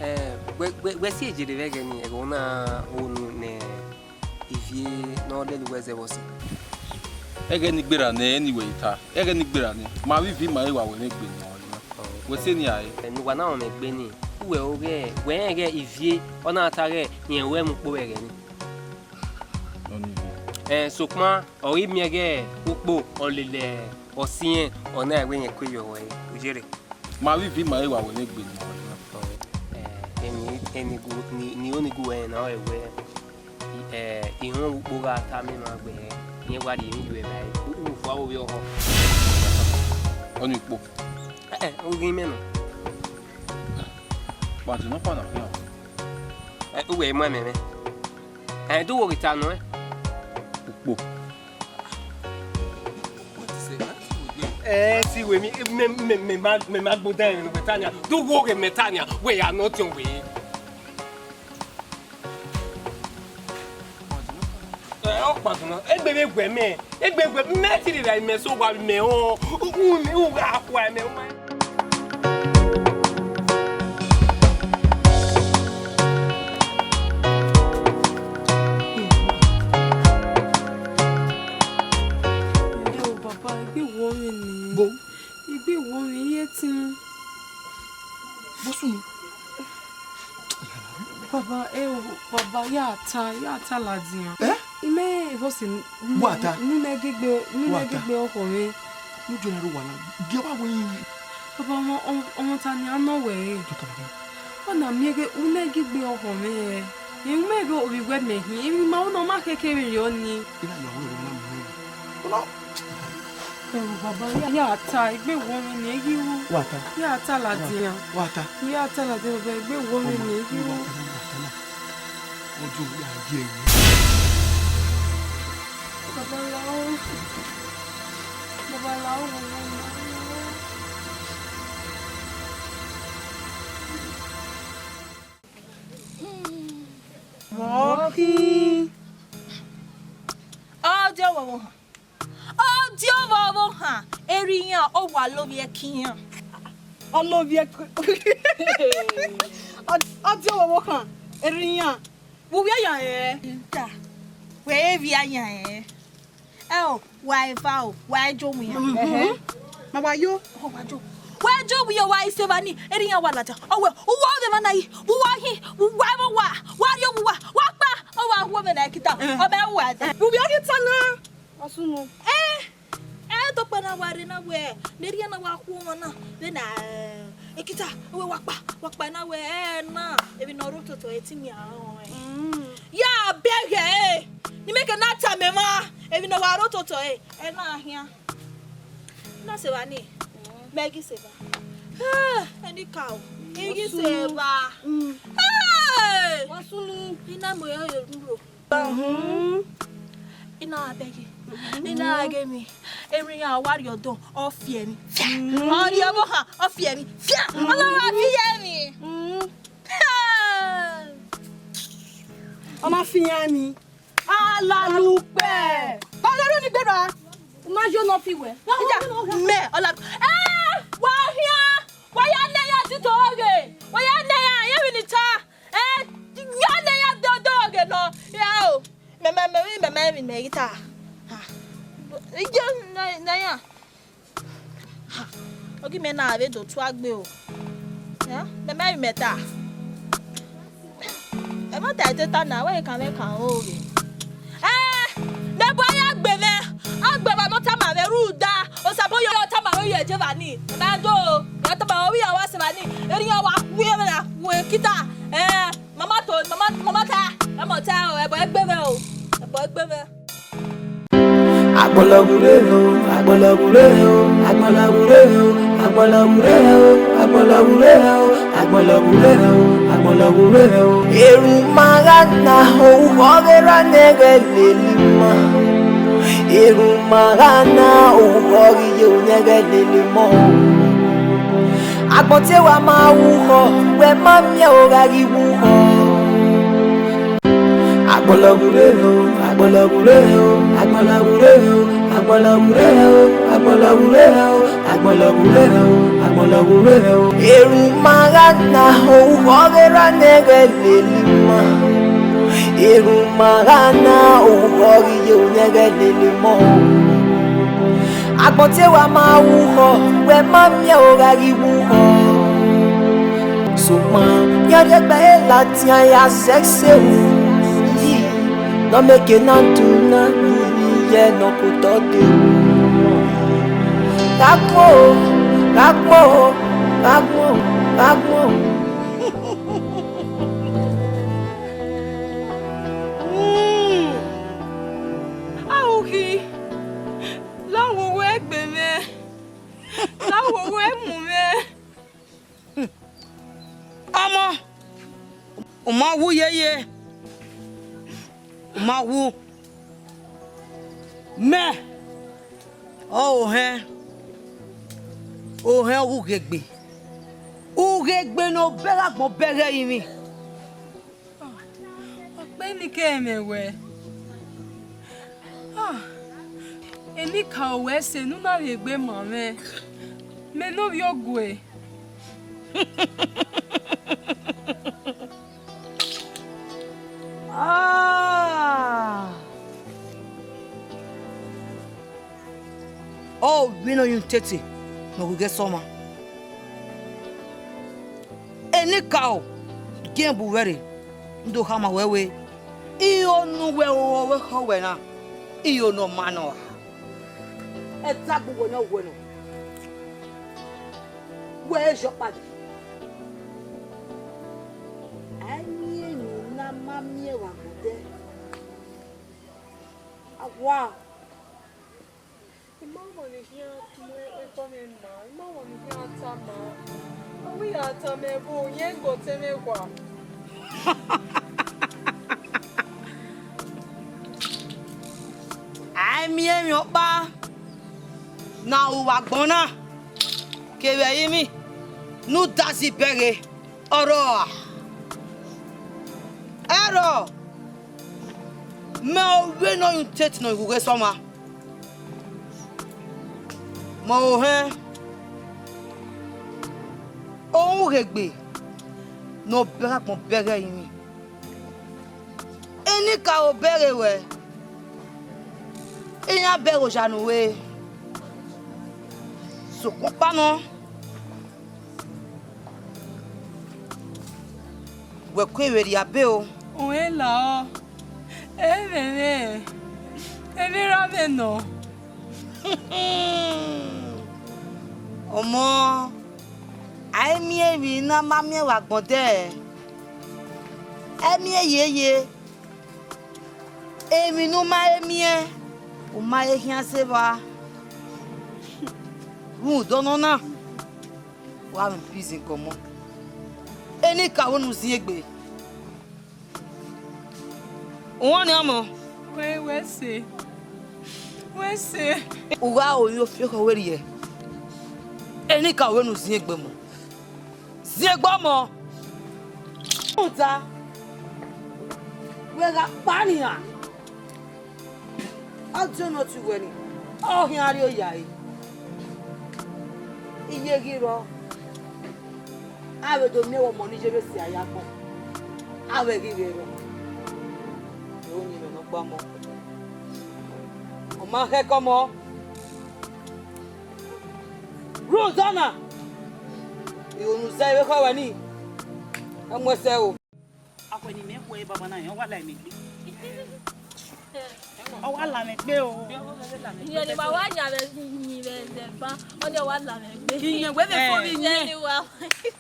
ẹ, wẹ, wẹ, wẹ si eje rre vbe ẹghẹ nii, ẹghẹ ọna ho unu ne ivie ne ọ lele uwẹ zẹ vbe ọse. Ẹghẹ ni gberra nẹ, ẹni wẹ i ta. Ẹghẹ ni gberra nẹ. Ma vbe ivi ma i wa wẹ mwẹ egbe ne ọ na. Wẹ si eni a re. Ẹ, ne uwa na rọnmwẹ egbe nii, uwẹ ọghe, wẹ rẹn ighẹ ivie, ọ na ta ighẹ irẹn ruẹ mu ukpo vbe ẹghẹ nii. Ọni ivie. Ẹ, sokpan, ọ ghi miẹn ighẹ ukpo ọ lele ọse irẹn, ọ na wẹ irẹn ku yọ ruẹ, u yerre. Ma vbe ivi ma i wa wẹ mwẹ egbe ne ọ na. Ẹ, eni, eni gu, ni, ni oni gu ẹre na, ọ wẹ, ẹ, ihọn ukpo gha ta amẹ ma gbe, irẹn wa rhie emwi ye uwẹ vbe, u, u fua vbe ovbi ọhọ. Ọni ukpo. Ẹ, ẹ, u ghi mẹ nọ. Kpadi nọkpa na khian. Ẹ, uwẹ i mu ẹmwẹ mwẹ. Ẹ, do wo ghi ta nọ ẹ. Ukpo. Ẹ, si wẹ mi, mẹ, mẹ, mẹ ma, mẹ ma gbodan ẹmwẹ ne uwẹ ta nia. Do wo ghe mẹ ta nia, wẹ ya nọ ọtiọn wẹ. Ẹ, ọ kpadunna, egbe vbe guẹ mẹ, egbe guẹ mẹ ti rhirhi mẹ so wa mẹ o, u, u, u gha khua mẹ o. Ẹ o baba, egbe wọ mwẹ nẹ. Bo. Egbe wọ mwẹ, I ye ẹtin. Bo sunu. Baba, ẹ o, baba, ya ta, ya ta ladian. Eh? Imẹ vbọse ne, Wa ta. Ne u nẹ gigbe, ne u nẹ Wa ta. Gigbe ọkhọ mwẹ. Ne u jọ na rre owa na, gie wa wẹ. Baba, ọmọ, ọmọ, ọmọta nian nọ wẹ re. Tota na. Ọ na miẹn ghe u nẹ gigbe ọkhọ mwẹ. Emwi mẹ ghe ovbi wẹ mẹ hin, emwi ma u nọ ma khẹke vberriọ ni. Ena ya wẹ rọ na mu. Ọna. Ẹ o baba, ya, ya ta, egbe wọ mwẹ nẹ, I ghi ru. Wa ta. Ya ta ladian. Wa ta. Ya ta ladian, baba, egbe wọ mwẹ nẹ, I ghi ru. Wa ta na, wa ta na. Ọjọ ya gie ẹre. Baba la o. Baba la o, baba la o. Vbọ khin? Ọ diọ vbe ọvbokhan. Ọ diọ vbe ọvbokhan, erha iran, ọ wa lovbiẹ ke iran. Ọ lovbiẹ ke, ọ, ọ diọ vbe ọvbokhan, erha iran. Vbe u vbiẹ yan rẹn? Nta, wẹ vbiẹ yan rẹn. Ẹ o, wa eva o, wa i jo mu iran. Mhm. Ma wa yo. Ọ wa jo. Wa i jo mu iran, wa i sẹ evba ni, erha iran wa ladian. Ọ wẹ, uwa ọghe emwa na yi, vbe uwa hin, vbe uwa ẹmwẹ uwa, wa rrie owa uwa, wa kpa, ọ wa hu ọmọ na kita, ọ mẹ uwa ẹdẹ. Vbe u vbiẹ ghi ta na? Ọ sunu. Ẹ, ẹ, dọkpa na wa rre na wẹ, ne erha iran na wa khu ọmwa na, vbene, ẹ, ekita, wẹ wa kpa, wa kpa na wẹ, ẹ, na, emwi ne ọ rre ototọ, ẹ, te imian rẹn. Mm. Ya bẹghe, ẹ, ne imẹ ke na tama emwa, emwi ne ọ wa rre ototọ, ẹ, ẹ na khian. Na sẹ evba ni, mẹ ghi sẹ evba. Ẹ, ẹni ka o, I ghi sẹ evba. Mm. Ẹ! Wa sunu. I na mu ẹre ro. Mhm. I na bẹghe. Mhm. I na ghe emwi. Erha iran wa rrie ọdọ, ọ fi ẹmwẹ. Fia. Mhm. Ọ rrie ọvbokhan, ọ fi ẹmwẹ. Fia. Mhm. Ọ na wa fi ẹmwẹ. Mhm. Ọ ma fi iran ni. Alalukpẹ. Ọlọrun ni gbera. U ma yo nọ fi wẹ. Ija, mẹ, ọla. Ẹ! Wa ya nẹ ya tito ọghe. Wa ya nẹ ya, ye vbe ne I ta. Eh, ya nẹ ya do do ọghe nọ. Ya o. Mẹ, mẹ, mẹ, mẹ, mẹ, mẹ, mẹ, I ta. Ha. Ije na, na ya. Ha, ọ ghi mẹ na vbe do tua gbe o. Ya, mẹ, mẹ, mẹ ta. Ẹ ma ta ẹte ta na, wẹ kan mwẹ kan o ghe. Eh, ne ẹbọ ya gbe mwẹ, a gbe ẹmwẹ ne ọ tama mwẹ rhunmwuda, Osaboyo tama mwẹ ye ẹdẹ evba nii. Ẹ ma do, ọ tama mwẹ, ọ vbe ya wa sẹ evba nii, erriọ wa wu ẹmwẹ na, wu kita. Eh, mama to, mama, mama ta, mama ta o, ẹbọ i gbe mwẹ o, ẹbọ i gbe mwẹ. Agbọlọghure o, agbọlọghure o, agbọlọghure o, agbọlọghure o, agbọlọghure o, agbọlọghure o, agbọlọghure o. Erhunmwu gha na, orukhọ ghe ra ne ẹghẹ lele ima. Erhunmwu gha na, orukhọ ghi ye ne ẹghẹ lele ima. Agbọn te wa ma wu khọ, wẹ ma miẹn o gha ghi wu khọ. Agbọlọghure o, agbọlọghure o, agbọlọghure o, agbọlọghure o, agbọlọghure o, agbọlọghure o, agbọlọghure o. Erhunmwu gha na, orukhọ ghe ra ne ẹghẹ lele ima. Erhunmwu gha na, orukhọ ghi ye ne ẹghẹ lele ima. Agbọn te wa ma wu khọ, wẹ ma miẹn o gha ghi wu khọ. Sokpan, ya rhie gbe ladian ya sẹse wu yi, ne ọ meke na duna ni ye ne ọ ku otọ dee. Gha gbọn o, gha gbọn o, gha gbọn o, gha gbọn o. Aukhi, la wowo egbe mwẹ, la wowo emu mwẹ. Ọmọ, u ma wu yeye, u ma wu. Mẹ, ọ ohẹn, ohẹn ọghe ughe egbe, ughe egbe ne ọ bẹghe agbọn bẹghe ẹrinmwi. Ọkpẹn ni ke mwẹ wẹ, ah, enikaro wẹ ẹse ne u na rhie egbe ma mwẹ, mẹ ne ovbi ogue. Ah! Ọ vbene ọ ye utete ne ọ ghi ghẹ sẹ ọmwa. Enikaro, gie bu wẹ rre, n do khama wẹ wẹẹ, iro ne uwẹ ro vbe khọ wẹ na, iro ne ọ ma nọ ra. Ẹdẹ agbọn uwẹ nọ wẹ nọ. Wẹ zẹ ọkpa dee. A i miẹn emwi ne a ma miẹn vbe agbọn odẹ. A wa. I ma wẹ ne I khian mu ẹkọ mwẹ ma, I ma wẹ ne I khian tama. Ọ wẹ I ya tama ẹvbo, irẹn gbe otọ mwẹ wa. A i miẹn emwi ọkpa ne a ru vbe agbọn na, kevbe ẹrinmwi ne u da zẹ bẹghe, ọ rrọọ ra? Ẹrọ, mẹ ọ vbene ọ ye utete ne ọ ghi ghẹ sẹ ọmwa. Mẹ ọ ohẹn, ọ ughe egbe ne ọ bẹghe agbọn bẹghe ẹrinmwi. Enikaro bẹghe wẹ, iran bẹghe oya ne u ru. Sokpan ọkpa nọ, wẹ kue vbe rhie abe o. Ọẹn lahọ, ẹmwẹ mwẹ, emwi ra mwẹ nọ. Ọmọ, a i miẹn emwi ne a ma miẹn vbe agbọn odẹ, a i miẹn yeye. Emwi ne u ma he miẹn, u ma he khian zẹ evba. Rhunmwuda ọnọna, wa mwẹ prison gbe ọmọ. Enikaro ne u zin egbe. Uwọnniẹn ọmọ. Wẹ, wẹ sẹ. Wẹ sẹ. U gha ro emwi ofiẹkhọ wẹ rriẹ. Enikaro ne u zin egbe ọmọ. Zin egbe ọmọ. Rhunmwuda, wẹ gha kpa nian. Ọ do nọ tu wẹ ni, ọ khian rrie oya ẹre. Iye ghi rrọọ, A vbe do miẹn wẹ ọmọ ni ye vbe si a ya agbọn. A vbe ghi vbe rrọọ. Ẹ, uyinmwẹ nọkpa ọmọ. Ọ ma khẹke ọmọ. Rhunmwuda ọna, ihunmwu zẹ vbe khẹ ruẹ ni, ẹ mu ẹsẹ o. Akhue ne imẹ khuẹ baba na, ọ wa la mwẹ egbe. Ọ wa la mwẹ egbe o. Iyẹn ne ma wa yan vbe yin vbe ẹzẹ ban, ọ ni ọ wa la mwẹ egbe. Iyẹn wẹ vbe fo vbe iyẹn. Iyẹn ni wa.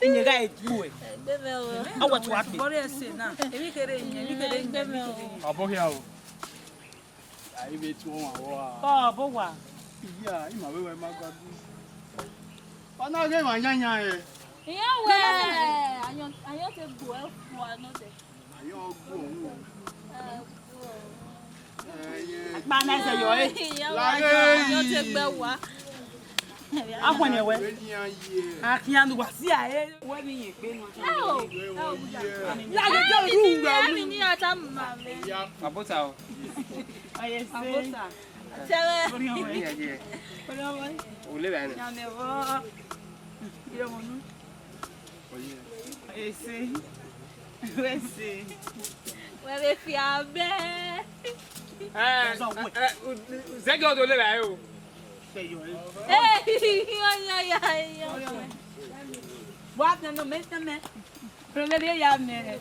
Iyẹn gha egbu ẹ. Egbe mẹ o. Ọ wẹ tu wa gbe. Bọrọ ẹse na. Emwi kherhe iyẹn, emwi kherhe iyẹn, emwi kherhe iyẹn. Ọbọ hia o. A i vbe tuẹ ọmwa vbọ a? Ọ, ọbọ owa. Iya, ima vbe wẹ ma gua gu. Ọ na ghe emwa yanyan ẹre. Iran wẹ ayọn, ayọn te gbo ẹ fua nọ dẹ. Ayọn gbo ẹ. Ẹ, gbo. Ẹ, ye. Akpa na ẹsẹ yọ ẹ. Iran wẹ ayọn, ayọn te gbe wa. Akhọn wẹ. Vbe nian ye. A khian ne uwa si a ẹ. Wẹ vbe iyẹn egbe nọ. Ẹ o. Ẹ o, ya. Ẹ o, ya. Ẹ o, ya. Ẹ o, ya. Abota o. Abota. Tẹrẹ. Iya, iya. Ole ba na. Ese. Ese. Wẹ vbe fi amẹ. Eh, eh, zẹgẹ ọdọ ole ba o. Eh, iya, iya, iya. Wa tẹ no me tẹ me. Rhunmwuda ya mẹ.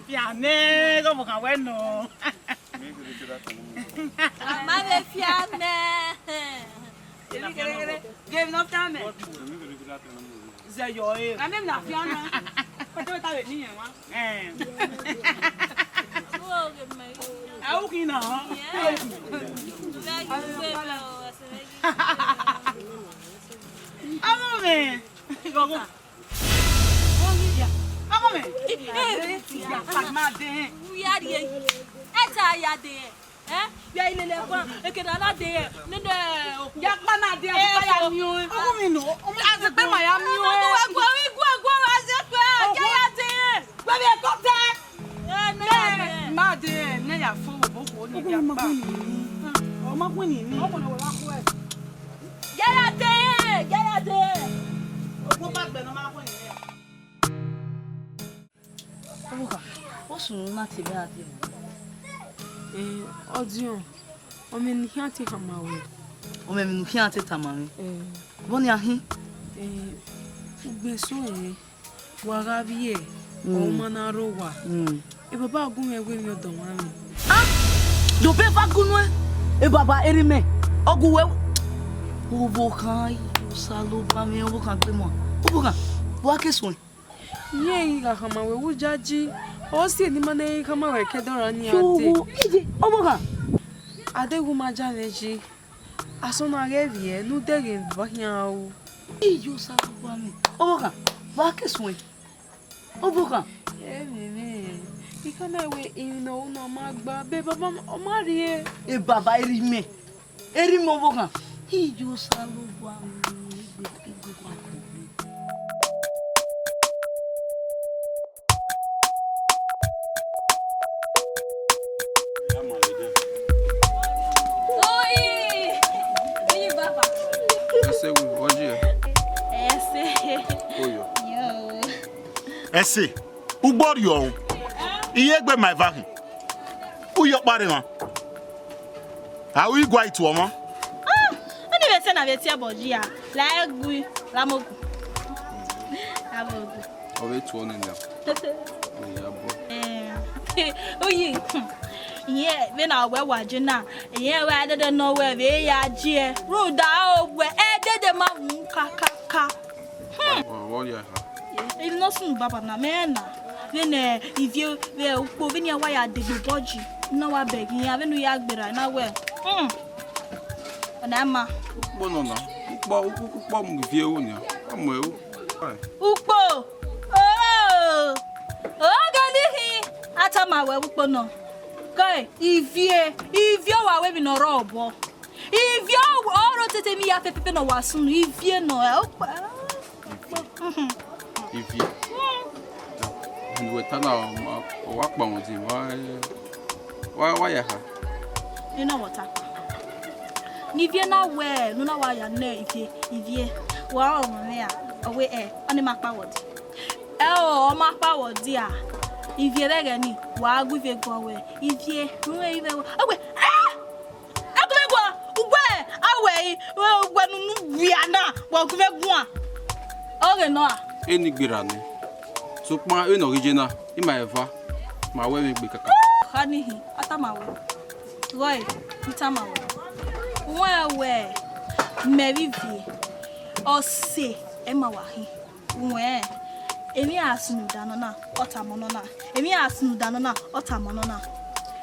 Ya mẹ, gọmọ kan wẹ nọ. A ma vbe fi amẹ. Ghe emwi ne ọ fi amẹ. Zẹ yọ e. A mẹ na fi amẹ. Ọjọ́ ta vbe ni yẹn wa. Eh. Ẹ, u khin na. Ọmọ mẹ. Ọmọ mẹ. Ẹ ta ya de. Ẹ, ya ilele kua, ekene a na de. Nene, ya kpa na de, a ya miẹn. Ọmọ mẹ nọ. A zẹ kpe ma ya miẹn. Ọmọ mẹ gua, gua, gua, a zẹ kpe, ya ya de. Wẹ vbe kọtẹ. Ẹ, ne ya de. Ma de, ne ya fo, wo, wo, wo, ne ya kpa. Ọ ma khuẹ ni. Ọ ma khuẹ ni. Ọ ma khuẹ ni. Yaya de, yaya de. Ogun ba gbe no ma ko ni ya. Obuka, what's wrong na te me ade? Eh, ọdiọn, ọ mẹ ne I khian te khama wẹ. Ọ mẹ ne u khian te tama mwẹ. Eh. Vbọ nian khin? Eh, ugbeso ẹre. Wa gha vbiẹ, mm, ọ ma na rre owa. Mm. E baba gu mwẹ wẹ emwi ọdọ mwa mwẹ. Ah! Do be va gu nuẹn, e baba erha imẹ, ọ gu wẹ. Ọvbokhan, Osanobua mwẹ, ọvbokhan gbe mwa. Ọvbokhan, wa ke suẹn. Irẹn ghi gha khama wẹ vbe u jaji, ọ si eni ma ne I khama wẹ ke dọrọ ni a dee. Yo, iye, ọvbokhan. Adeghẹ u ma ja mwẹ yi. Asọn na ghẹ vbiẹ ne u dẹghe ne uwa khian ru. Iye Osanobua mwẹ. Ọvbokhan, wa ke suẹn. Ọvbokhan. Ẹmwẹ mwẹ, I khama wẹ emwi ne ọ ru na ma gba, be baba ọ ma rrie. E baba erha imẹ. Erha imẹ ọvbokhan. Iye Osanobua mwẹ. Oyi! Oyi, baba. Ẹse wu, ọ ye? Ẹse. Oyo. Yo. Ẹse, ugbọ rriọ o. Iye egbe ma eva khin. U ye ọkpa rre emwa. A ru igua itu ọmwa. Ah, ọni vbe sẹ na vbe tie ẹbọ yi a, la ẹgui, la mogu. La mogu. Ọ vbe tuọ nene. Oya bọ. Eh, oyi, iyẹn vbene a wẹ wa je na, iyẹn wẹ ẹdẹdẹ ne ọ wẹ vbe ya je, rhunmwuda ọ wẹ ẹdẹdẹ ma wu kakaka. Hmm. Ọ, ọ ya ha. Emwi ne ọ sunu baba na, mẹ na. Vbene ivie vbe ukpo, vbene iran wa ya degbe obọ yi, ne a wa bẹghe iran, vbene u ya gberra na wẹ. Hmm. Ọ na ma. Ukpo nọ na. Ukpo, ukpo, ukpo mu ivie ru nia. Ọ mu ẹru. Ukpo. Oh! Oghe ni khin, a tama wẹ vbe ukpo nọ. Ke ivie, ivie ọ wa ru emwi ne ọ rre obọ. Ivie ọ ro tete emwi ya fẹfẹfẹ ne ọ wa sunu, ivie nọ, ẹ, okpa. Ivie. Ivie. Wẹ ta na, ọ wa kpa wọn di, wa, wa, wa ya ha. Ina wọ ta. Ne ivie na wẹ, ne u na wa ya nẹ ivie, ivie. Wa ọmọ mwẹ a, ọ wẹ ẹ, ọnii ma kpa wẹ ọdii. Ẹ o, ọ ma kpa wẹ ọdii a. Ivie vbe ẹghẹ nii, wa gu ivie guan wẹ, Ivie, rhunmwuda ivie wẹ. Ọ wẹ, ẹ! Ẹ gu mwẹ guan, ugbẹn, a wẹ i, ugbẹn ne unu wia na, wa gu mwẹ guan. Ọ ghe nọ a? Eni gberra nẹ, sokpan vbene ọ ghi ye na, ima eva, ma wẹ mwẹ egbe kakabọ. Kha nihin, a tama wẹ. Rhọe, I tama wẹ. Wẹ wẹ, mẹ vbe Ivie, ọse ẹ ma wa khin. Wẹ, emwi a sunu danọ na, ọ tama nọ na. Emwi a sunu danọ na, ọ tama nọ na.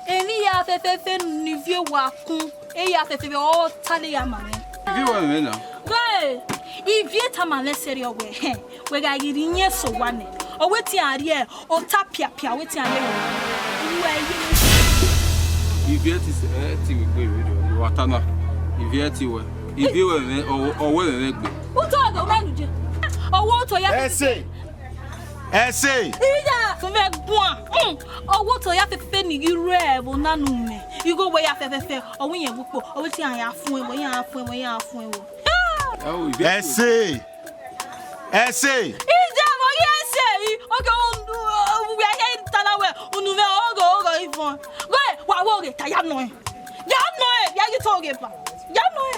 Emwi ya fẹfẹfẹ ne Ivie wa kun, eya fẹfẹfẹ ọ ta ne ya ma mwẹ. Ivie wa mwẹ na. Wẹ, Ivie tama mwẹ sẹrriọ wẹ, hẹn, wẹ gha ghi rhie iyẹn sẹ owa nẹ. Ọ wẹ te iran rhie ota piapia, ọ wẹ te iran rhie. Wẹ ye. Ivie ti sẹ, ẹ ti wẹ egbe vbe wa ta na. Ivie ti wẹ. Ivie wẹ mwẹ, ọ wẹ mwẹ egbe. Utọ do mẹ nu je. Ọ wẹ otọ ya. Ẹse. Ẹse. Iya, fẹfẹ guan. Mm. Ọ wẹ otọ ya fẹfẹfẹ ne I ghi ru ẹvbo na ne u mwẹ. Igho wẹ ya fẹfẹfẹ, ọ wẹ iyẹn vbe ukpo, ọ wẹ te iran ya fuẹn ẹvbo, iran ya fuẹn ẹvbo, iran ya fuẹn ẹvbo. Ẹ o, Ivie. Ẹse. Ẹse. Ije vbe ọ ghi ẹse yi, oke, uwẹ ya ta na wẹ, unu mwẹ, ogho, ogho ivọn. Wẹ, wa wẹ oghe ta, ya nọ ẹ. Ya nọ ẹ, ya ghi ta oghe ba. Ya nọ ẹ.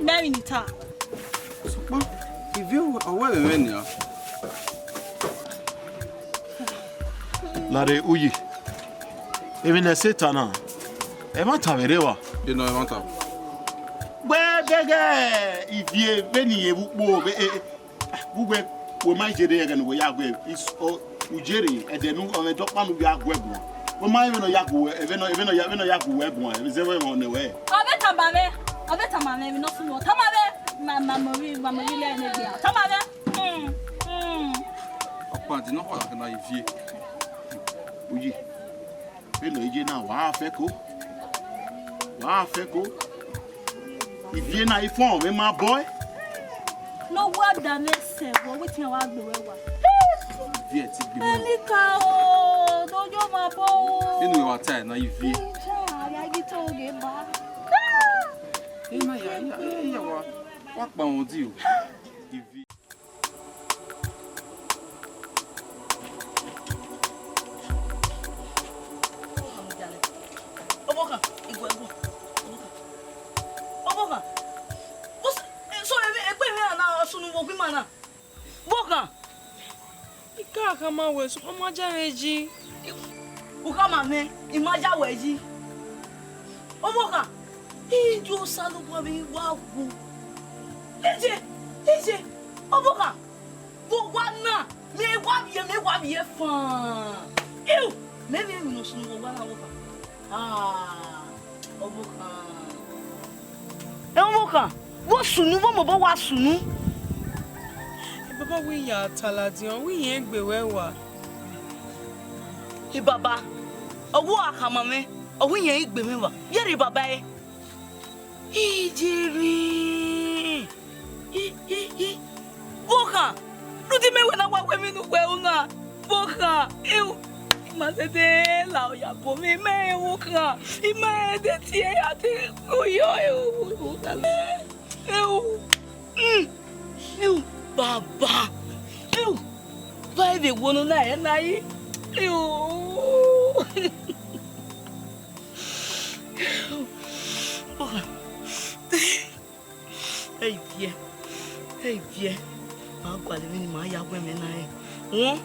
Mẹ emwi ne I ta. Sokpan, Ivie ọ wẹ mwẹ nia. Lare uyi, emwi ne ẹse ta na, ẹmwata vbe rre evba. Enoẹmwata. Wẹ gẹgẹ Ivie vbene irẹn vbe ukpo vbe, e, e, vbe uwẹ, wẹ ma jere ẹghẹ ne uwẹ ya guẹ, is, o, u jere ẹdẹ ne ọ mwẹ dọkpa ne u ya guẹ guan. Wẹ ma rẹn vbene ọ ya gu wẹ, vbene ọ, vbene ọ ya, vbene ọ ya gu wẹ guan, zẹ vbe ẹmwẹ ne wẹ. Ọ vbe tama mwẹ, ọ vbe tama mwẹ, emwi ne ọ sunu, ọ tama mwẹ, ma, ma mọ vbe, ma mọ vbe ilẹ ne gbe, ọ tama mwẹ. Hmm, hmm. Ọkpẹn a di ne ọ khuọrọ na Ivie. Uyi. Vbene ọ ye na, wa fẹko. Wa fẹko. Ivie na i fọn mwẹ ma bọe. Ne ọ wa da mwẹ sẹ vbe, wẹ te iran wa gbe wẹ wa. Ivie ti gbe mwẹ. Ẹni ka o, do yo ma bọ o. Inu wa ta na Ivie. Ija, ya ghi ta oghe ba. Ima ya, ya, ya wa, wa kpa wọn di o. Ivie. Ọvbokhan, I guẹ guan. Ọvbokhan. Ọvbokhan. What's, eh, so, eh, egbe mwẹ na sunu vbe ogu ima na. Ọvbokhan. I ka khama wẹ, sokpan ma ja mwẹ yi. U khama mwẹ, I ma ja wẹ yi. Ọvbokhan, I do Osanobua vbe I wa wu. Eje, eje, ọvbokhan, vbe owa na, mẹ wa vbiẹ, mẹ wa vbiẹ fan. Iu, mẹ vbe emwi ne ọ sunu vbe owa na, ọvbokhan. Ah, ọvbokhan. Ẹ, ọvbokhan, vbe ọ sunu, vbe ọ mobọ wa sunu. Baba, wẹ I ya ta ladian, wẹ I rẹn egbe wẹ wa. E baba, ọ wẹ a khama mwẹ, ọ wẹ I rẹn egbe mwẹ wa. Vbe ẹre baba ẹre. Iye mwẹ. I, i, i. Ọvbokhan, rhunmwuda mẹ wẹ na wa wẹ emwi ne uwẹ ru na. Ọvbokhan, eu, I ma zẹdẹ la ọ ya bọ mwẹ, I ma rẹn ọvbokhan, I ma rẹn ẹdẹ tie ya te oyo, eu, ọvbokhan. Eu, mm, eu, baba, eu, va vbe wo nọ na ẹ na yi, eu. Ẹ Ivie, ẹ Ivie, ma gualọ emwi ne ima ya wẹ mwẹ na rẹn. Wọn,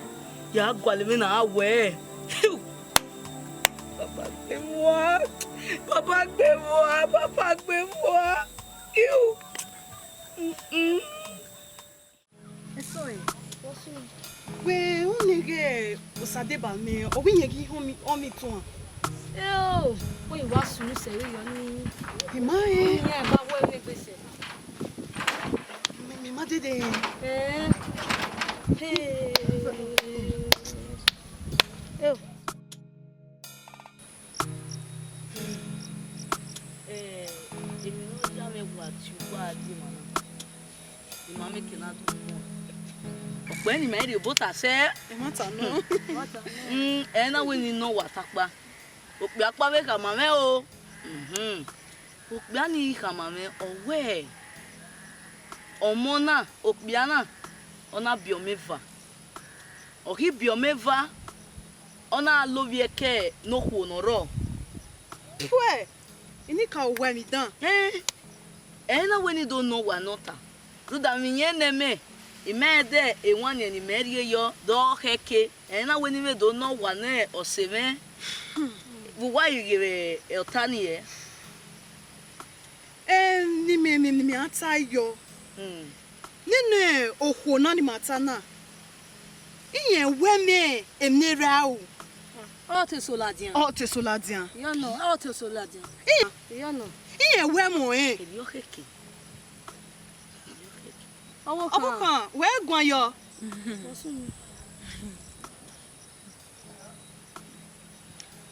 ya gualọ emwi na a wẹ. Baba gbe vua, baba gbe vua, baba gbe vua. Iu. Mm-mm. Eso ẹre, wẹ u ni ghe Osadeba mẹ, ọ wẹ irẹn ghi họn mi, họn mi tuan. Eo, wẹ wa sunu sẹ vbe yọ ni. I ma rẹn. Irẹn ba wẹ vbe gbese. Mẹ, mẹ ma dede. Eh. Hey. Eo. Eh, emwi ne ọ ya mwẹ wa tie uwa dee emwa na. Ima mẹ ke na do kpọnmwẹ. Ọ kpẹẹ ne ima i rhie obọ ota sẹ. Ẹmwata nọ. Mm, ẹ na wẹ ne I nọ wa takpa. Okpia ọkpa vbe khama mwẹ o. Mhm. Okpia ni khama mwẹ, ọ wẹẹ, Ọmọ na, okpia na, ọ na biẹ ọmọ eva. Ọ ghi biẹ ọmọ eva, ọ na lovbiẹ ke ne okhuo ne ọ rrọọ. Wẹ, I ni ka wẹ emwi dan. Ẹn, ẹ i na wẹ ne I do nọ owa ne ọ ta, rhunmwuda vbe iyẹn ne mẹ, I ma rẹn dẹ ewanniẹn ne imẹ rhie yọ, dọ khẹke. Ẹ i na wẹ ne I vbe do nọ owa ne ọse mwẹ vbe uwa ghi ghe vbe ọta nii. Emwi ne imẹ, emwi ne imẹ ra ta yọ. Hmm. Nene okhuo na ni ma ta na, irẹn wẹ mẹ emwi ne erha ru. Ọ te so ladian. Ọ te so ladian. Yọ nọ, ọ te so ladian. Irẹn, yọ nọ. Irẹn wẹ mẹ ọnrẹn. Emwi ọ khẹke. Ọvbokhan. Ọvbokhan, wẹ guan yọ.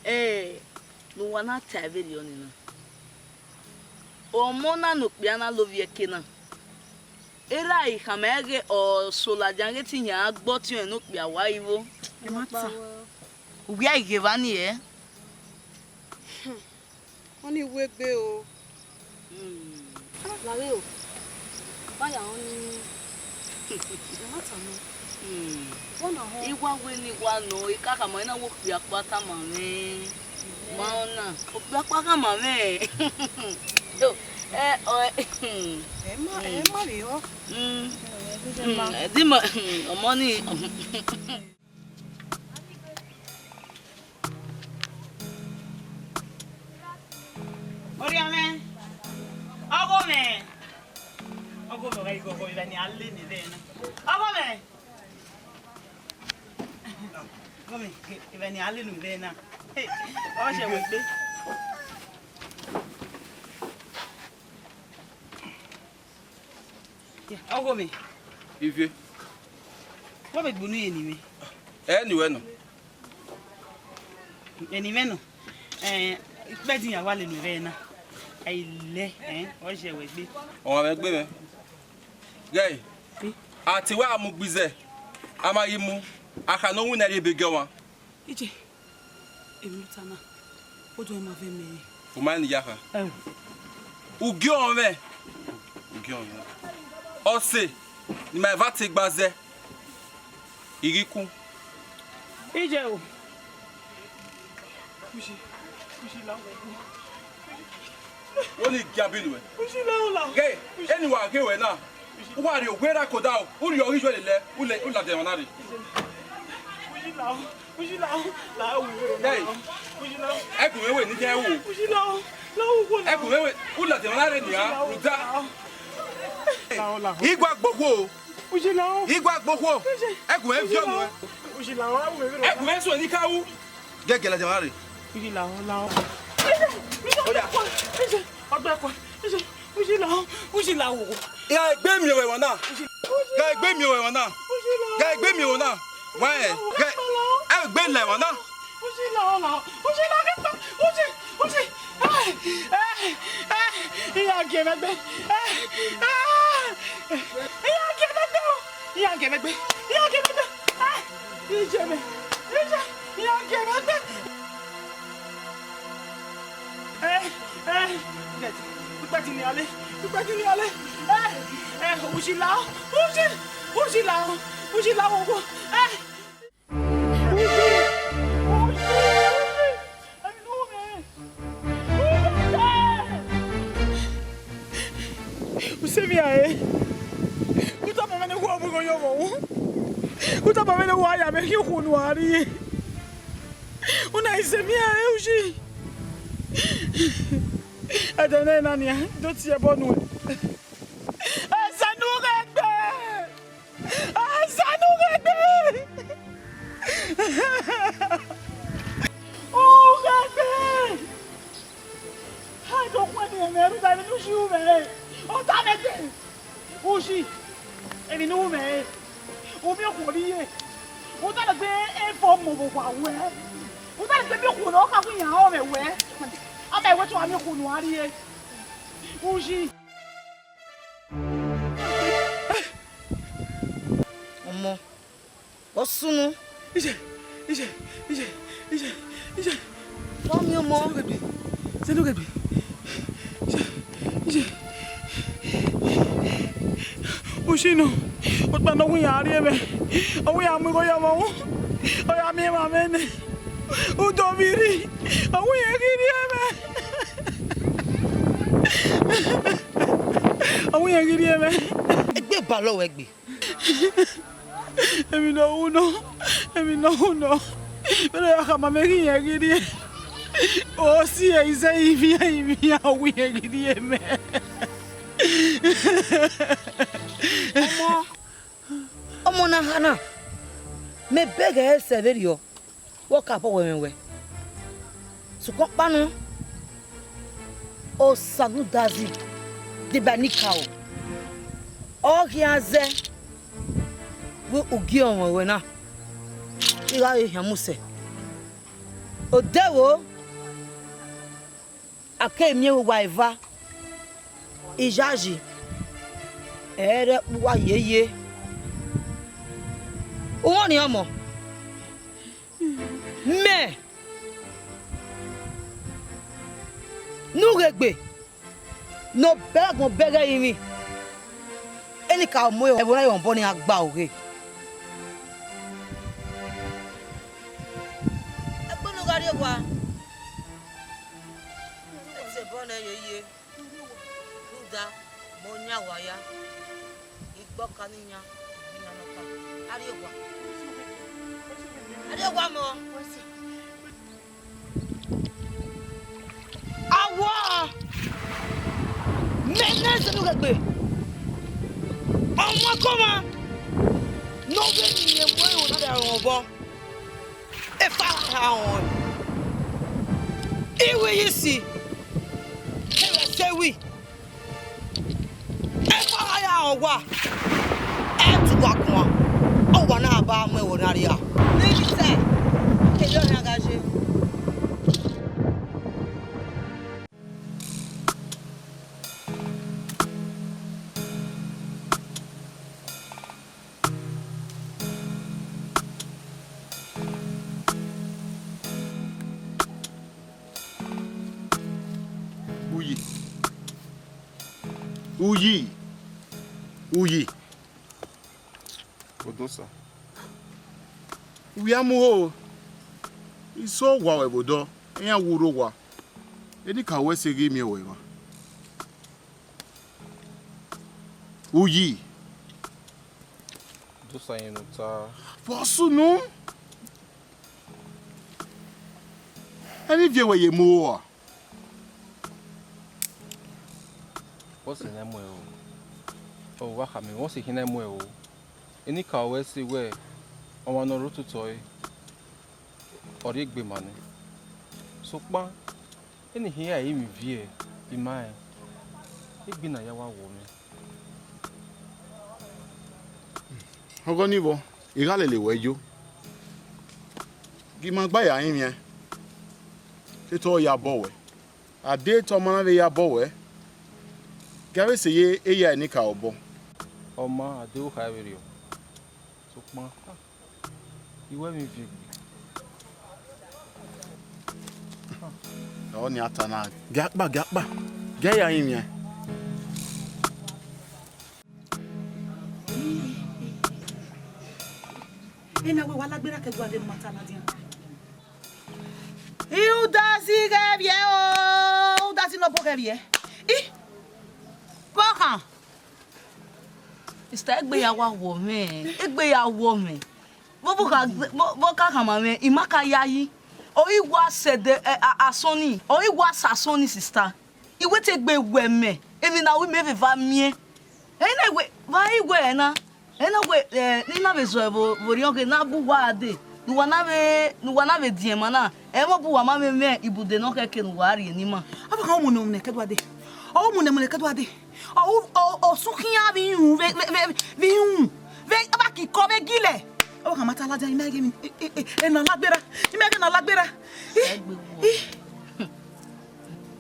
Ẹ, ne uwa na ta ẹvbo erriọ nii na, ọmọ na ne okpia na lovbiẹ ke na, erha I khama ẹre ghe ọ so ladian ghe te iran gbe ọtiọnrẹn ne okpia wa ivbo. Ẹ ma ta. Uwia I ghe evba nii ẹ. Ọni wegbe o. Hmm. Lare o. Ba ya ọni. Ẹ ma ta nọ. Hmm. Wọ na họn. I wa wẹ ne I wa nọ, I ka khama, I na wẹ okpia ọkpa tama mwẹ. Ma ọna, okpia ọkpa khama mwẹ. Yo, ẹ, ọ, ẹ, ẹ ma, ẹ ma rhie ọ. Hmm. Ẹ, ẹ, ẹ, ẹ, ma, hmm, ọmọ ni. Orhiọn mwẹ, ọgho mwẹ, ọgho mwẹ, ọgho mwẹ, evba ne a le ne evba na. Ọgho mwẹ, ọgho mwẹ, evba ne a le ne evba na. Hey, ọ sẹ wẹ gbe. Ọgho mwẹ. Ivie. Wẹ vbe gbe unu ye eni mwẹ? Ẹ ni wẹ nọ. Eni mwẹ nọ. Ẹ, ikpẹdin ya wa lele mwẹ na. Ẹ i lẹ, ẹ, ọ sẹ wẹ gbe. Ọmwa mwẹ gbe mwẹ. Ghẹ, a te wẹ a mu gbe izẹ, a ma ghi mu, a kha ne ọ winna rrie ebe gie ọmwa. Iye, emwi ta na, odẹ ma vẹ mẹ. U ma rẹn ne I ya kha. Ẹo. Ugie ọnrẹn. Ugie ọnrẹn. Ọse ne ima eva te gba zẹ, I ghi ku. Iye o. Ushi, ushi la wo. Wo ni gia bi nuẹ. Ushi la o la. Ghe, eni wa ghe wẹ na. U wa rhie owe ra koda o, u rhie ọghe Ijuẹli lẹ, u lẹ, u ladian emwa na rre. Hey, ẹkun mwẹ wẹ ne I khian ru. Ẹkun mwẹ wẹ, u ladian emwa na rre nian, rhunmwuda. I gua gbe okhuo o. I gua gbe okhuo. Ẹkun mwẹ viọ nuẹn. Ẹkun mwẹ suẹn ne I ka ru. Gẹgẹ ladian emwa na rre. Oya. Ọgbẹkun, ushi la, ushi la wo. Gha egbe miẹn ruẹ emwa na. Gha egbe miẹn ruẹ emwa na. Gha egbe miẹn ruẹ na. Wa ẹ, gha egbe la emwa na. Ushi la, ushi la, ushi, ushi. Ẹ, ẹ, ẹ, iran gie mwẹ gbe. Ẹ, ẹ, iran gie mwẹ gbe o. Iran gie mwẹ gbe. Iran gie mwẹ gbe. Ẹ, iye mwẹ. Iye, iran gie mwẹ gbe. Ẹ, ẹ, pipẹ ti ni ale, pipẹ ti ni ale. Ẹ, ẹ, ushi la o, ushi, ushi la o, ushi la o, wo. Ẹ. Ushi, ushi, ushi. Emwi ne u ru mwẹ. Ushi. U sẹ emwi a re. U tama mwẹ ne u wa vbe igho yọ vbe wu. U tama mwẹ ne u wa ya mwẹ khian okhuo ne u a rrie. U na i sẹ emwi a re, ushi. Ẹdẹ ne na nian do tie ẹbọ nuẹn. Ẹzẹ ne u ghẹ gbe. Ẹzẹ ne u ghẹ gbe. U ghẹ gbe. A do khuẹ ne mwẹ rhunmwuda emwi ne ushi ru mwẹ re. Ọ ta mwẹ dee. Ushi, emwi ne u ru mwẹ re. U miẹn okhuo ne I ye. U ta lẹ gbe evọ mu vbe owa ruẹ. U ta lẹ gbe miẹn okhuo ne ọ kha gu iran rọnmwẹ ruẹ. Ama wẹ te u gha miẹn okhuo ne u a rrie. Ushi. Ọmọ, ọ sunu. Iye, iye, iye, iye, iye. Wa miẹn ọmọ. Sẹ ne u ghẹ gbe. Sẹ ne u ghẹ gbe. Iye, iye. Sinu, ọkpa ne ọ wẹ iran rhie mwẹ, ọ wẹ iran mu igho ye ọmọ ru, ọ ya miẹn emwa mwẹ nẹ, udo vbe rri, ọ wẹ iran ghi rhie mwẹ. Ọ wẹ iran ghi rhie mwẹ. Egbe balọ wẹ gbe. Emwi ne ọ ru nọ, emwi ne ọ ru nọ, vbene ọ ya khama mwẹ ghi iran ghi rhie, ọ si ẹre izẹ ivbian ivbian, ọ wẹ iran ghi rhie mwẹ. Ọmọ, ọmọ na ha na, mẹ bẹghe ẹre sẹ vberriọ, vbe ọ ka bọ wẹ mwẹ wẹ. Sokpan ọkpa nọ, Osanudazi deba Enikaro, ọ khian zẹ wẹ ugie ọmwẹ ruẹ na, I gha re khian mu sẹ. Odẹ vbo, a keghi miẹn vbe uwa eva, iyayi, ẹ i re ẹkpo uwa yeye. Uhunmwu ọnii ọmọ, mẹ ne ughe egbe ne ọ bẹghe agbọn bẹghe ẹrinmwi, Enikaro mu ẹvbo na ye obọ ne iran gba ughe. Ẹgbẹe ne u gha rrie owa, ẹtin obọ nẹ yeye, rhunmwuda mẹ ọ yan uwa ya, I gbe ọka ne I yan, I gbe iran ne ọka. A rrie owa, a rrie owa mọ. Awọ, mẹ ne ẹzẹ ne ughe egbe, ọmwa kọmwa ne ọ vbe miẹn ẹvbo ẹrinmwi na rhie rọnmwẹ obọ, efa gha rọnmwẹ. Iwẹ isi kevbe ẹse ẹwi, efa gha ya rọnmwẹ owa, ẹ i tu uwa guan, ọ wa na ba mu ẹvbo na rria. Ne ivbi sẹ, kevbe ọna gha ye. Uyi. Uyi. Uyi. Odosa. Uya mu ho. Iso wa wẹ vbe odọ, iran wu rre owa. Enikaro wẹ sẹ ghi miẹn ruẹ emwa. Uyi. Odosa, rẹn ne u ta. Vbọ sunu? Ẹmwẹ ivie wẹ ye mu ua? Vbọ sẹ ne a mu ẹre o? Ọ wa khama, vbọ sẹ ne a mu ẹre o? Enikaro wẹ sẹ wẹ ọmwa ne ọ rre ototọ ẹre, ọ rhie egbe ma nẹ. Sokpan, eni hia i mwẹ ivie, I ma rẹn, egbe na ya wa wọ mwẹ. Ọgọ ni vbọ, I gha lele wẹ yo. Gie ima gba ya rinmwian, te ọ ya bọ wẹ. A de te ọ ma na vbe ya bọ wẹ, gie a vbe sẹ ye eya Enikaro obọ. Ọ ma, a de okha vberriọ. Sokpan, I wẹ mwẹ ivie egbe. Ọ ni a ta na, gie a kpa, gie a kpa, gie a ya rinmwian. Ena wẹ wa lagbe ra kẹdua de ne u ma ta ladian. I udazi ghẹ vbiẹ o, udazi ne ọ bọ ghẹ vbiẹ. I, vbọ khan? Sista, egbe ya wa wọ mwẹ, egbe ya wọ mwẹ. Vbọ vbọ kha, vbọ, vbọ ka khama mwẹ, I ma ka yayi. Ọ i wa sẹ ẹdẹ, ẹ, a, asọn ni, ọ i wa sẹ asọn ni, sista. I wẹ te egbe wẹ mẹ, emwi ne a ru mẹ vbe eva miẹn. Ẹ i na wẹ, vbe a i wẹ ẹre na, ẹ i na wẹ, ẹ, ne I na vbe zọ ẹre vbe, vbe orhiọn ghe ne a bu uwa dee, ne uwa na vbe, ne uwa na vbe diẹn ma na, ẹ i mwẹ bu uwa ma vbe mwẹ ibude ne ọ khẹke ne uwa rrie ne ima. Avbe khan ọmọ ne ọmọ ne kẹdua dee. Ọ mu ne ọmọ ne kẹdua dee. Ọ, ọ, ọ sẹ khian vbe irun, vbe, vbe, vbe, vbe irun, vbe, ọ ba kikọ vbe gilẹ. Ọ kha ma ta ladian, I ma ghe emwi, e, e, e, ena lagbe ra, I ma ghe ena lagbe ra. Ih, ih.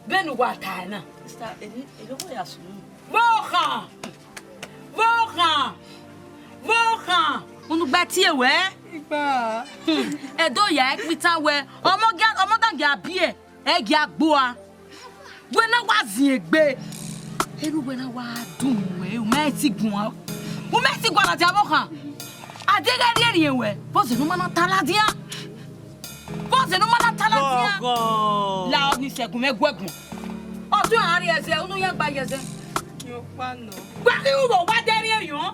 Vbene uwa tae na. Sister, eni, eni ọmọ ya sunu. Vbọ khan! Vbọ khan! Vbọ khan! Unu gbe tie wẹ? Igba. Hmm. Ẹdẹ ya ẹkpitan wẹ, ọmọ gia, ọmọ dan gia biẹ, ẹ gia gbua. Wẹ na wa ziẹn egbe. Eru wẹ na wa dun wẹ, u ma ti guan. U mẹ si gualọ dia vbe okhan. A deghẹ rhiẹnrhiẹn wẹ, vbọzẹ ne u ma na ta ladian? Vbọzẹ ne u ma na ta ladian? Gọgọ. La ọni sẹ gun mwẹ guẹguọn. Ọtẹn a rrie ẹzẹ, unu ya gba ye ẹzẹ. Wa ghi ru vbe owa de rhiẹnrhiẹn,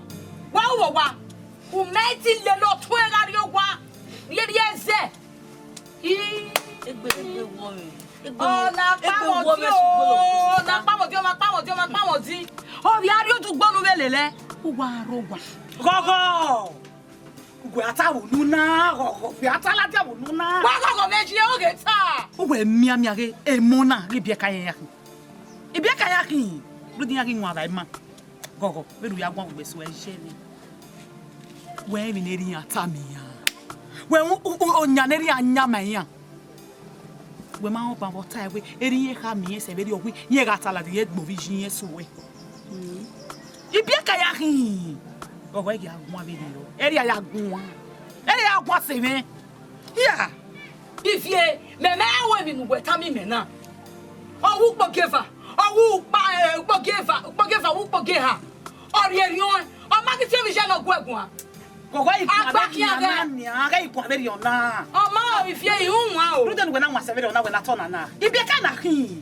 wa ru vbe owa. U mẹ ti lele ọtẹn gha rrie owa, rhie rhie ẹzẹ. Ii. Egbe, egbe wọ mwẹ. Egbe wọ, ọ na egbe kpamọ wọ mwẹ di o, sugbo. Ọ na kpamọ di, ọ ma kpamọ di, ọ ma kpamọ di. Ọ vbe a rrie odugbo ne u vbe lele ẹe, u wa rre owa. Ghọghọ. Uwẹ a ta vbe unu na, ghọghọ, uwẹ a ta ladian vbe unu na. Wa ghọghọ mwẹ, gie oghe ta. Uwẹ mianmian ghe emọ na ghi biẹ ka iran ya khin. I biẹ ka iran ya khin, rhunmwuda iran ghi wan vbe ima. Ghọghọ, vbene u ya guan vbe ugbeso ẹzẹ mwẹ. Wẹ rẹn emwi ne erha iran tama iran. Wẹ u, u, u, ọyan ne erha iran yan ma iran. Wẹ ma rẹn ọban vbe ọ tae wẹ, erha iran kha miẹn sẹ vberriọ wẹ, iran gha ta ladian, iran gbe ovbi iye iran sẹ uwẹ. I biẹ ka ya khin. Ghọghọ, ẹ ghi a guan vberriọ. Erha ya guan. Erha ya guan sẹ mwẹ. Hia! Ivie, mẹ mẹ ru emwi ne uwẹ tama imẹ na. Ọ wu ukpogieva, ọ wu ukpa, eh, ukpogieva, ukpogieva wu ukpogieha. Ọ rhie erriọ, ọ ma ghi tie emwi iye ne ọ guẹ guan. Ghọghọ, i guan vberriọ na, nian, ghẹ i guan vberriọ na. Ọ ma, Ivie, I ru wan o. Rhunmwuda ne uwẹ na wan sẹ vberriọ na, wẹ na tọ na na. I biẹ ka na khin.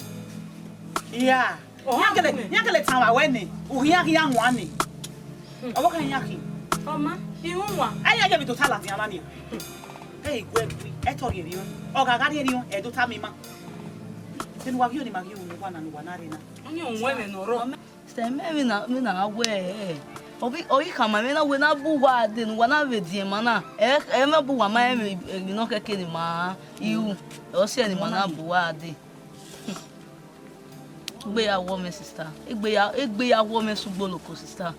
Hia. Iran kele, iran kele tama wẹ nẹ, u ghi iran khian wan nẹ. Ọvbokhan iran khin. Ọ ma, I ru wan. Ẹ ya ye vbe do ta ladian na nian. Ẹ i guẹ gui, ẹ tọ rhie erriọ. Ọ gha gha rhie erriọ, ẹ do tama ima. Vbene uwa ghi ọni ma ghi ru ne uwa na, ne uwa na rre na. Ọni ọ wan ẹmwẹ ne ọ rrọọ. Sẹ mẹ vbene, vbene a wẹ, ọ ghi, ọ ghi khama mwẹ na wẹ na bu uwa dee ne uwa na vbe diẹn ma na. Ẹ, ẹ mẹ bu uwa ma rẹn emwi ne ọ kẹke ne ima ru. Ọ siẹ ne ima na bu uwa dee. Egbe ya wọ mwẹ, sister. Egbe ya, egbe ya wọ mwẹ sugbo loko, sister.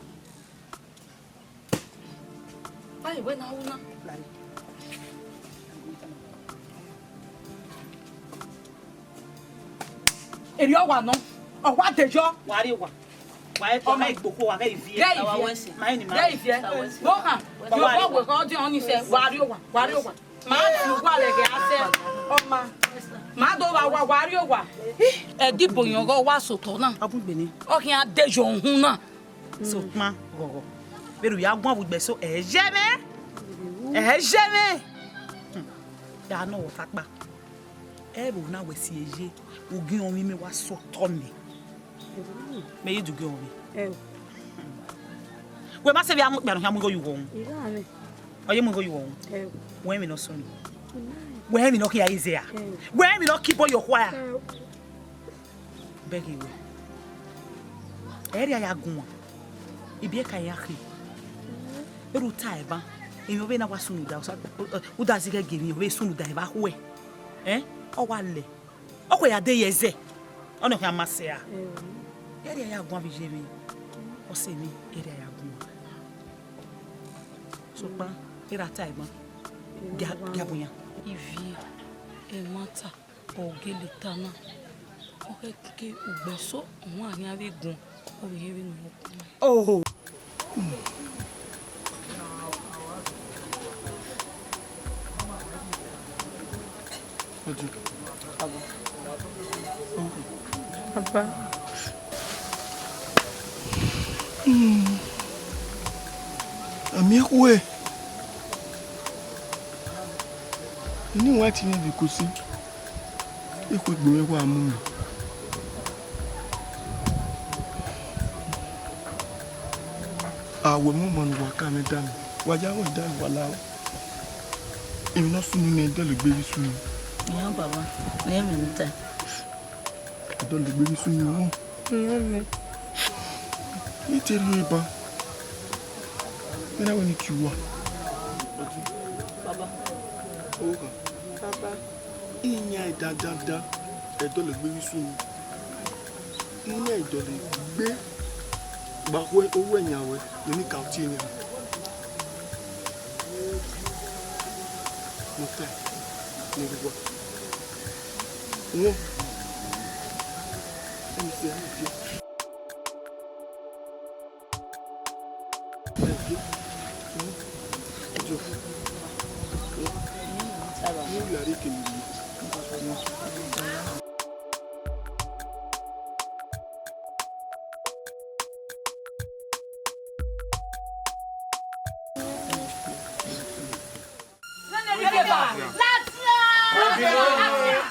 Aye, wẹ na ru na. Erriọ wa nọ, ọ wa de yọ. Wa rrie owa. Wa e tọ, ma igbokhuo, wa ghẹ ivie. Ghẹ ivie. Ma eni ma. Ghẹ ivie. Vbe okhan, vbe okhan wẹ kọ diọn ni sẹ, wa rrie owa, wa rrie owa. Ma ti uwa lẹghẹ a sẹ, ọ ma. Ma do vba wa, wa rrie owa. Ẹdẹ ibo yọn ghe ọ wa sẹ otọ na. Ọ bun gbe nẹ. Ọ khian de yọ uhunmwu na. Sokpan ghọghọ. Vbene u ya guan vbe ugbeso, ẹ yẹ mwẹ. Ẹ yẹ mwẹ. Hmm. Ya nọ wẹ ọta kpa. Ẹ vbe na wẹ si eye, ugiẹn ọmwa mẹ wa sẹ otọ nẹ. Mẹ ye du ugiẹn ọmwa. Ẹ o. Wẹ ma sẹ vbe a mu okpia nọ khian mu igho ye uwẹ ọnrẹn. Ọ ye mu igho ye uwẹ ọnrẹn. Ẹ o. Wẹ emwi ne ọ sunu. Wẹ emwi ne ọ khian ye zẹ ra? Ẹ o. Wẹ emwi ne ọ ke ibọ ye okhua ra? Ẹ o. Bẹghe wẹ. Ẹ i rhie a ya guan. I biẹ ka iran khin. Erha u ta ẹban. Emwi ọvbehe na wa sunu da, uda zighi gie emwi ọvbehe sunu da evba khuẹ. Ẹ? Ọ wa lẹ. Ọ khuẹ ya de ye ẹzẹ. Ọ nọ khian ma sẹ ra. Ẹ i rhie a ya guan vbe iye mwẹ. Ọ sẹ mwẹ, ẹ i rhie a ya guan. Sokpan, erha ta ẹban. Gia, gia bu yan. Ivie, ẹmwata. Ọ gele ta na, ọ khẹ ke ugbeso, ọmwa khian vbe guan, ọ vbe rhie vbene ọ guan. Oh. Baba. Hmm. A miẹn khuẹ. Eni wa tie mwẹ vbe ikosi, ikhuegbe mwẹ wa mu mwẹ. A wẹ mu ọmọ ne uwa ka mwẹ danmwẹ, wa ya mwẹ danmwẹ, wa la. Emwi ne ọ sunu nẹ, dọlegbe ghi sunu. Iran baba, ne ẹmwẹ ne ta. Dọlegbe ghi sunu nẹ. Iran mwẹ. I te rhie ba. Mẹ na wẹ ne I tie uwa. Baba. Oka. Baba. Iyan dandandan, ẹdọlegbe ghi sunu. Iyan ẹdọlegbe gba khuẹ owẹ yan ruẹ, ne I ka tie nian. Mọta, ne I rhie uwa. Wọ. Ẹni sẹ, ẹni sẹ.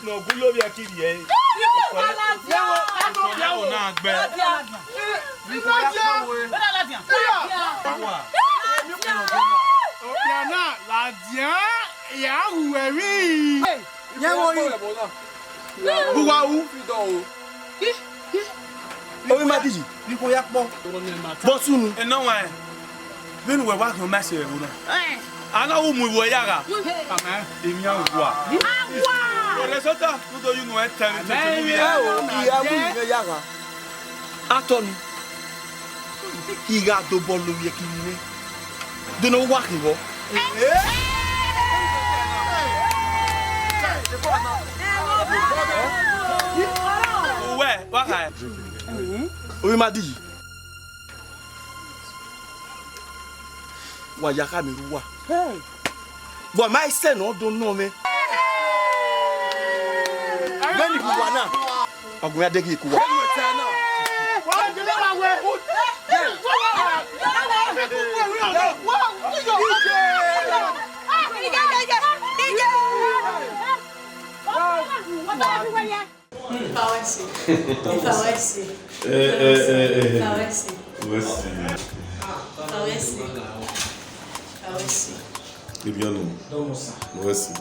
Ne ọ gu lovbiẹ kiri ẹre. Ọna gbẹ. Ọkpia na ladian, ya ru ẹmwi. Yẹ wo yi. Uwa u. Omi ma diji. Ni ko ya kpọ. Bọ sunu. Enọ wa. Vbene uwẹ wa khian ma sẹ ẹvbo na. A na ru mu iwẹ ya gha. Emwi a wa. Wẹ rẹ sọta, u do yu nuẹn tẹmwẹ tutu vbe ẹ. Ẹ o, I gha mu iwẹ ya gha. Atọ ni. I gha dobọ lovbiẹ kiri nẹ. De ne ọ wa khin vbọ. Uwẹ, wa kha. Omi ma diji. Wa ya khama erha uwa. Wa ma i sẹ ne ọ do nọ mwẹ. Vbene I gu uwa na, ọ gu mwẹ a deghẹ I ku uwa. Ifa wẹ si. Ifa wẹ si. Eh, eh, eh, eh. Ifa wẹ si. Wẹ si. Ifa wẹ si. Ifa wẹ si. Ibianu. Dọmọsa. Wẹ si.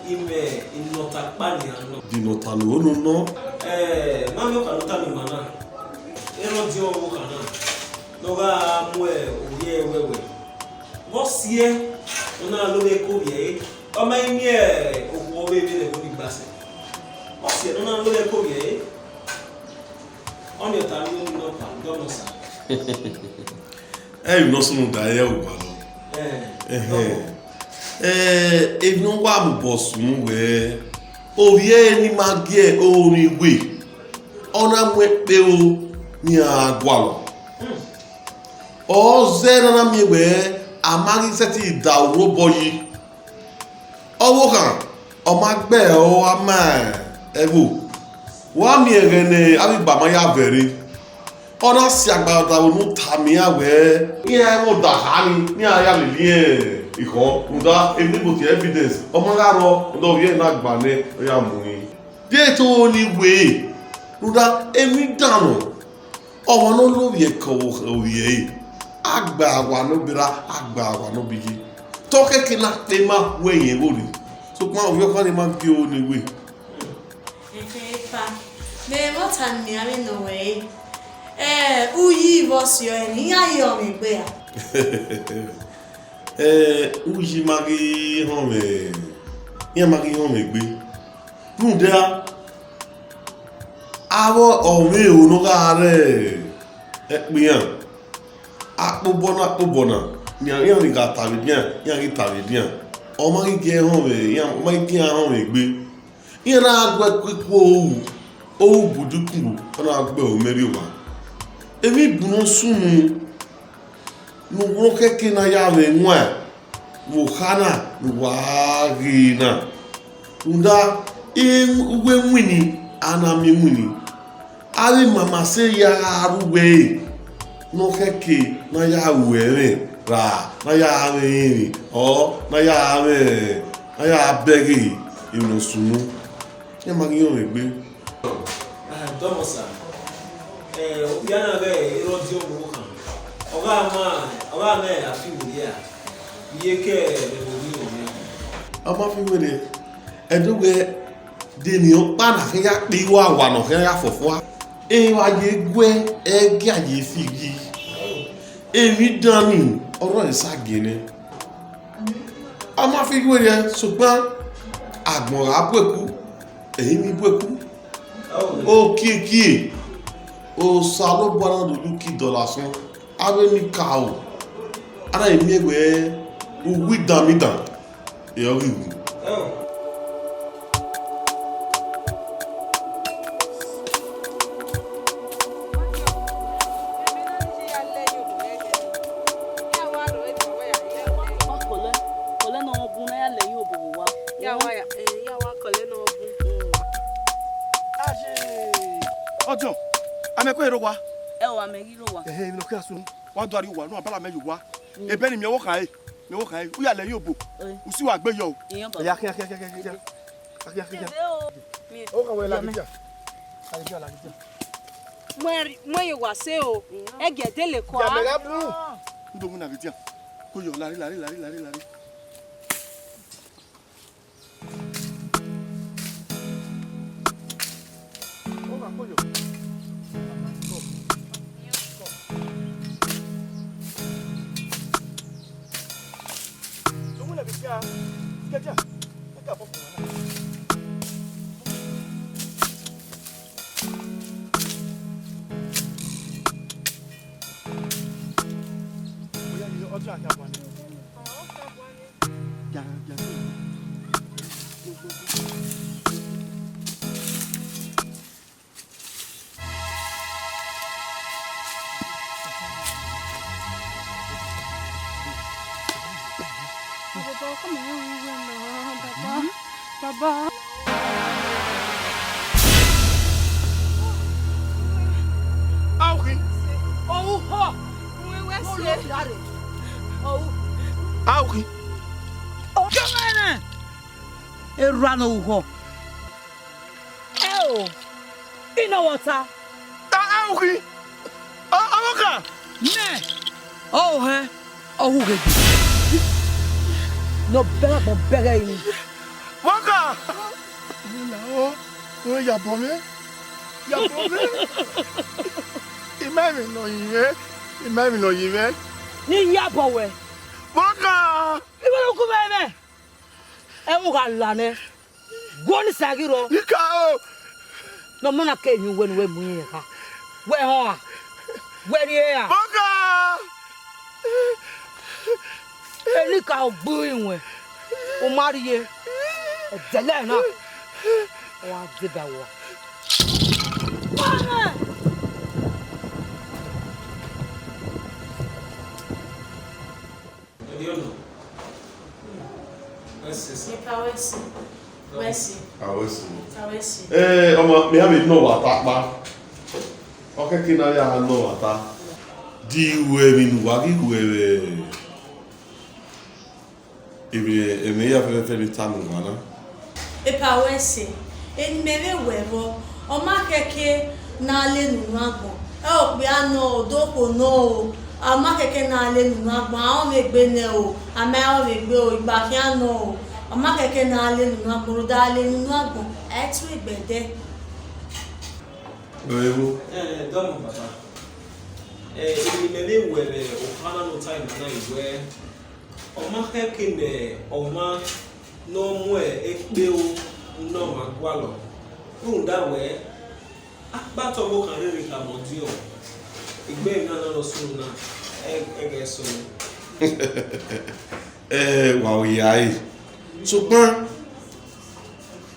Imẹ inọta kpa nian nọ. Di inọta ne unu nọ. Eh, ma miẹn ọkpa ne u tama ima na. Erha ọdiọn ọvbokhan na, ne ọ gha mu ovbi ẹre wẹwẹ. Vbe ọ siẹ, ọ na lo vbe eko vbiẹ ẹre, ọ ma i miẹn okhuo ọvbehe vbe ẹvbo ni gba sẹ. Ọ siẹ ne ọ na lo vbe eko vbiẹ ẹre, ọnii ọ ta vbe unu nọkpa, Dọmọsa. Ẹ i vbe ne ọ sunu da ẹre uwa nọ. Ẹhẹn. Ẹ, emwi ne ọ wa mobọ sunu wẹẹ, ovbi ẹre ni ma gie oro ni we, ọ na mu ẹkpe ro ne iran gha gualọ. Ọ zẹ ne a na miẹn wẹẹ, a ma ghi sẹtin da uro obọ yi. Ọvbokhan, ọ ma gbe ẹre ọre a ma ẹvbo. Wa miẹn ẹghẹ ne avbe igba ma ya vẹ rre. Ọ na si agbada vbe unu tama iran wẹẹ, iran i mwẹ ọdakha ni, ne iran ya lele iran ekhọe, rhunmwuda emwi ni both evidence, ọ ma gha rrọọ, rhunmwuda ovbi ẹre na gba nẹ, ọ ya mu ẹre. De te oro ni we, rhunmwuda emwi danmwẹ, ọmwa ne ọ lovbiẹ ke ovbi ẹre, a gbe awa ne ọ berra, a gbe awa ne ọ biye. Te ọ khẹke na kpe ma wẹ irẹn vbo rre, sokpan ovbi ọkhan ni ma gie oro ni we. Epa, mẹ vbe ọta ne a vbe nọ wẹ re, ẹ, uyi vbe ọ si ọre ne iran ye ọmwẹ egbe ra? Ẹ, uyi ma ghi họn mwẹ, iran ma ghi họn mwẹ egbe. Rhunmwuda, avbe ọmwẹ ero ne ọ gha rre ẹkpo iran, akpobọ na, akpobọ na, iran, iran ni gha ta vbe edian, iran ghi ta vbe edian. Ọ ma ghi gie họn mwẹ, iran, ọ ma ghi gie iran họn mwẹ egbe. Iran na gu ẹko ikun ohu, ohu budu ikun, ọ na gbe ẹre mẹ rrie owa. Emwi bun ne ọ sunu ne uwu khẹke na ya mwẹ wain vbe okha na ne uwa ghe na. Rhunmwuda, uwu iwinna, a na miẹn iwinna. Avbe mama sẹ ya gha rre uwu ẹre, ne ọ khẹke ne a ya ru ẹmwẹ ra, ne a ya mwẹ ẹrinmwi, ọ, ne a ya mwẹ, ne a ya bẹghe emwi ne ọ sunu. Iran ma ghi họn mwẹ egbe. Dọmọsa, okpia na ghẹ erha ọdiọn ọvbokhan, ọ gha ma, ọ gha ma a fi werriẹ ra? Iye ke ẹvbo ni rhọnmwẹ. Ọ ma fi werriẹ, ẹdẹ wẹ de emwi ọkpa na khian ya kpe iruo awa ne ọ khian ya fọfua. Emwa ye guẹ, ẹgia ye fi yi. Emwi dan ni, ọrọre sa gie nẹ. A ma fi werriẹ, sokpan agbọn gha bu eku, ẹrinmwi bu eku. Okiekie, Osanobua na do ye uki dọlọ asọn. Avbe emwi ka ru, a na miẹn wẹẹ uwu idanmidan, ẹ ọ ghi wu. Wa kọlẹ, kọlẹ ne ọ bun ne a ya lẹ ye obọ vbe owa. Ya wa ya, eh, ya wa kọlẹ ne ọ bun. Ọdiọn, a mẹ kue rre owa. Ẹ o, a mẹ ghi rre owa. Ẹhẹn, emwi ne ọ khian sunu. Wa do rrie owa, ne uwa bala mẹ ye owa. Ebe ni miẹn ọvbokhan ẹre, miẹn ọvbokhan ẹre. U ya lẹ ye obọ. Eh. U si wa gbe yọ o. Iyan baba. Ya khian, khian, khian, khian, khian. Akia, akia. Ọ ka wẹ la gidia. La gidia, la gidia. Mu ẹ, mu ẹ ye wa se o. Ẹgiẹ dele kua. Ya mẹ gha bu. N do mu na gidia. Ko yọ, lare, lare, lare, lare, lare. Ọ gha ko yọ. Sọmọ na gidia. Gidia. Ẹ ka bọ fun na. Oya, ye ọtí àti àgbà ni. Ya, ya. Baba, come on, baba, baba. Aukhi. Ohu họ. Uwẹ wẹ se. Ohu. Aukhi. Ọjọ́ mẹ́rin. Erha ne ohu họ. Ẹ o. Ina wọta. Aukhi. Ọmọka. Nẹ. Ọ hẹ. Ọ hu ghegbe. Ne ọ bẹghe agbọn bẹghe ẹre. Mọka! Wẹ la ọ, wẹ ya bọ mwẹ, ya bọ mwẹ. I ma emwi ne ọ yi mwẹ, I ma emwi ne ọ yi mwẹ. Ne I ya bọ wẹ. Mọka! I wẹ ne u gu mwẹ mwẹ. Ẹmwẹ u gha la nẹ. Guọ ni sa ghi rrọọ. Nika o. Ne ọ ma na ke emwi wẹ ne uwẹ mu irẹn kha. Wẹ họn a? Wẹ rhie ra? Mọka! Enika ọ gbe iruẹn, u ma rhie, ẹdẹlẹ na, ọ wa deba ẹre uwa. Ẹdẹ ọnọ. Wẹ sẹ sir. Ipa wẹ sẹ. Wẹ sẹ. A wẹ sẹ. Ipa wẹ sẹ. Eh, ọmọ, mẹ iran vbe nọ wa ta kpa. Ọ khẹke ne a ya nọ wa ta. Di ru ẹmwẹ ne uwa ghi ru ẹmwẹ, emwi, emwi ya fẹfẹfẹ ne I tama uwa na. Epa wẹ sẹ, eni mẹ vbe wẹ vbọ, ọ ma khẹke ne a lele unu agbọn. Ẹ okpia nọ, odokhuo nọ o, ọ ma khẹke ne a lele unu agbọn, a rọnmwẹ egbe nẹ o, a ma rọnmwẹ egbe o, igba khian nọ o, ọ ma khẹke ne a lele unu agbọn, rhunmwuda a lele unu agbọn, a i tu egbe ẹdẹ. Ẹ, dọmọ baba, ẹ, emwi ne imẹ vbe wẹ vbe okha na ne ọ ta ima na wẹẹ, ọ ma khẹke ne ọmwa ne ọ mu ekpero ne ọmwa gualọ, rhunmwuda wẹẹ, akpata ọvbokhan rherhe khama ọdiọn, egbe na na nọ sunu na, ẹ, ẹghẹ sunu. Ẹ, wa hia ẹre. Sokpan,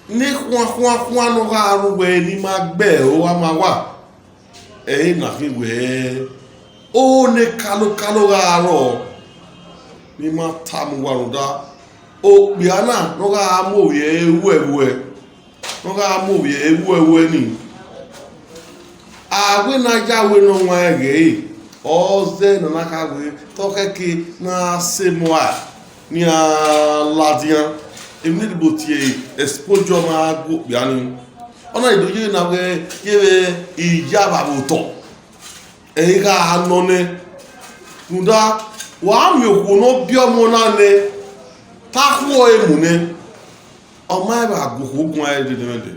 ne khuan khuan khuan ne ọ gha ru wẹ ne ima gbe aro ama wa, ẹre na khin wẹẹ, o ne kalokalo gha rrọọ, ne ima tama uwa rhunmwuda, okpia na ne ọ gha mu ovbi ẹre ruẹruẹ, ne ọ gha mu ovbi ẹre ruẹruẹ nii. A wẹ ne a ya wẹ ne ọ wan ẹghẹ ẹre, ọ zẹ ne a na kha wẹ te ọ khẹke ne a sẹ emọ rae ne iran ladian, emwi ne ẹdẹbo tie exposure ma gu okpia nii. Ọ na do ye na wẹ, ye vbe iya vbe otọ, ẹ i gha nọ nẹ. Rhunmwuda, wa miẹn okhuo ne ọ biẹ ọmọ na nẹ, te a khuẹ ọre mu nẹ, ọ ma i vba gu okhuo guan ẹre dede ẹmwẹdẹ.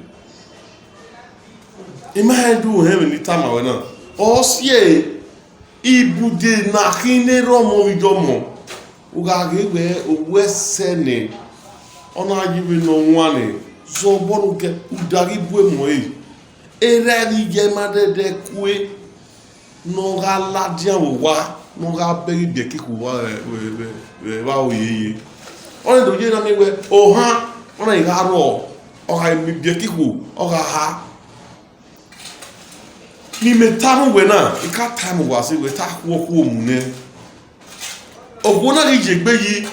I ma rẹn do họn ẹmwẹ ne I tama ruẹ na. Ọ si ẹre, ibude ne a khin ne erha ọmọ vbe iye ọmọ, u gha ghe wẹ owẹ sẹ nẹ, ọ na ye vbene ọ wan nẹ, zẹ obọ ne u kẹ, u da ghi bu emọ ẹre. Erha ẹvbo iye ma dẹdẹ kue, ne ọ gha ladian vbe owa, ne ọ gha bẹghe ibiẹka ikhuo vbe, vbe, vbe, vbe aro yeye. Ọnii do ye na miẹn wẹ ohan, ọna i gha rrọọ, ọ gha miẹn ibiẹka ikhuo, ọ gha ha. Ne imẹ tama uwẹ na, I ka tama uwa sẹ wẹ te a khuẹ okhuo mu nẹ. Okhuo na ghi ye egbe yi,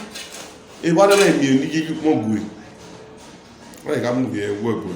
evba na na miẹn ne iye ye ukpọn gue. Ọna i gha mu vbe ẹguẹguẹ.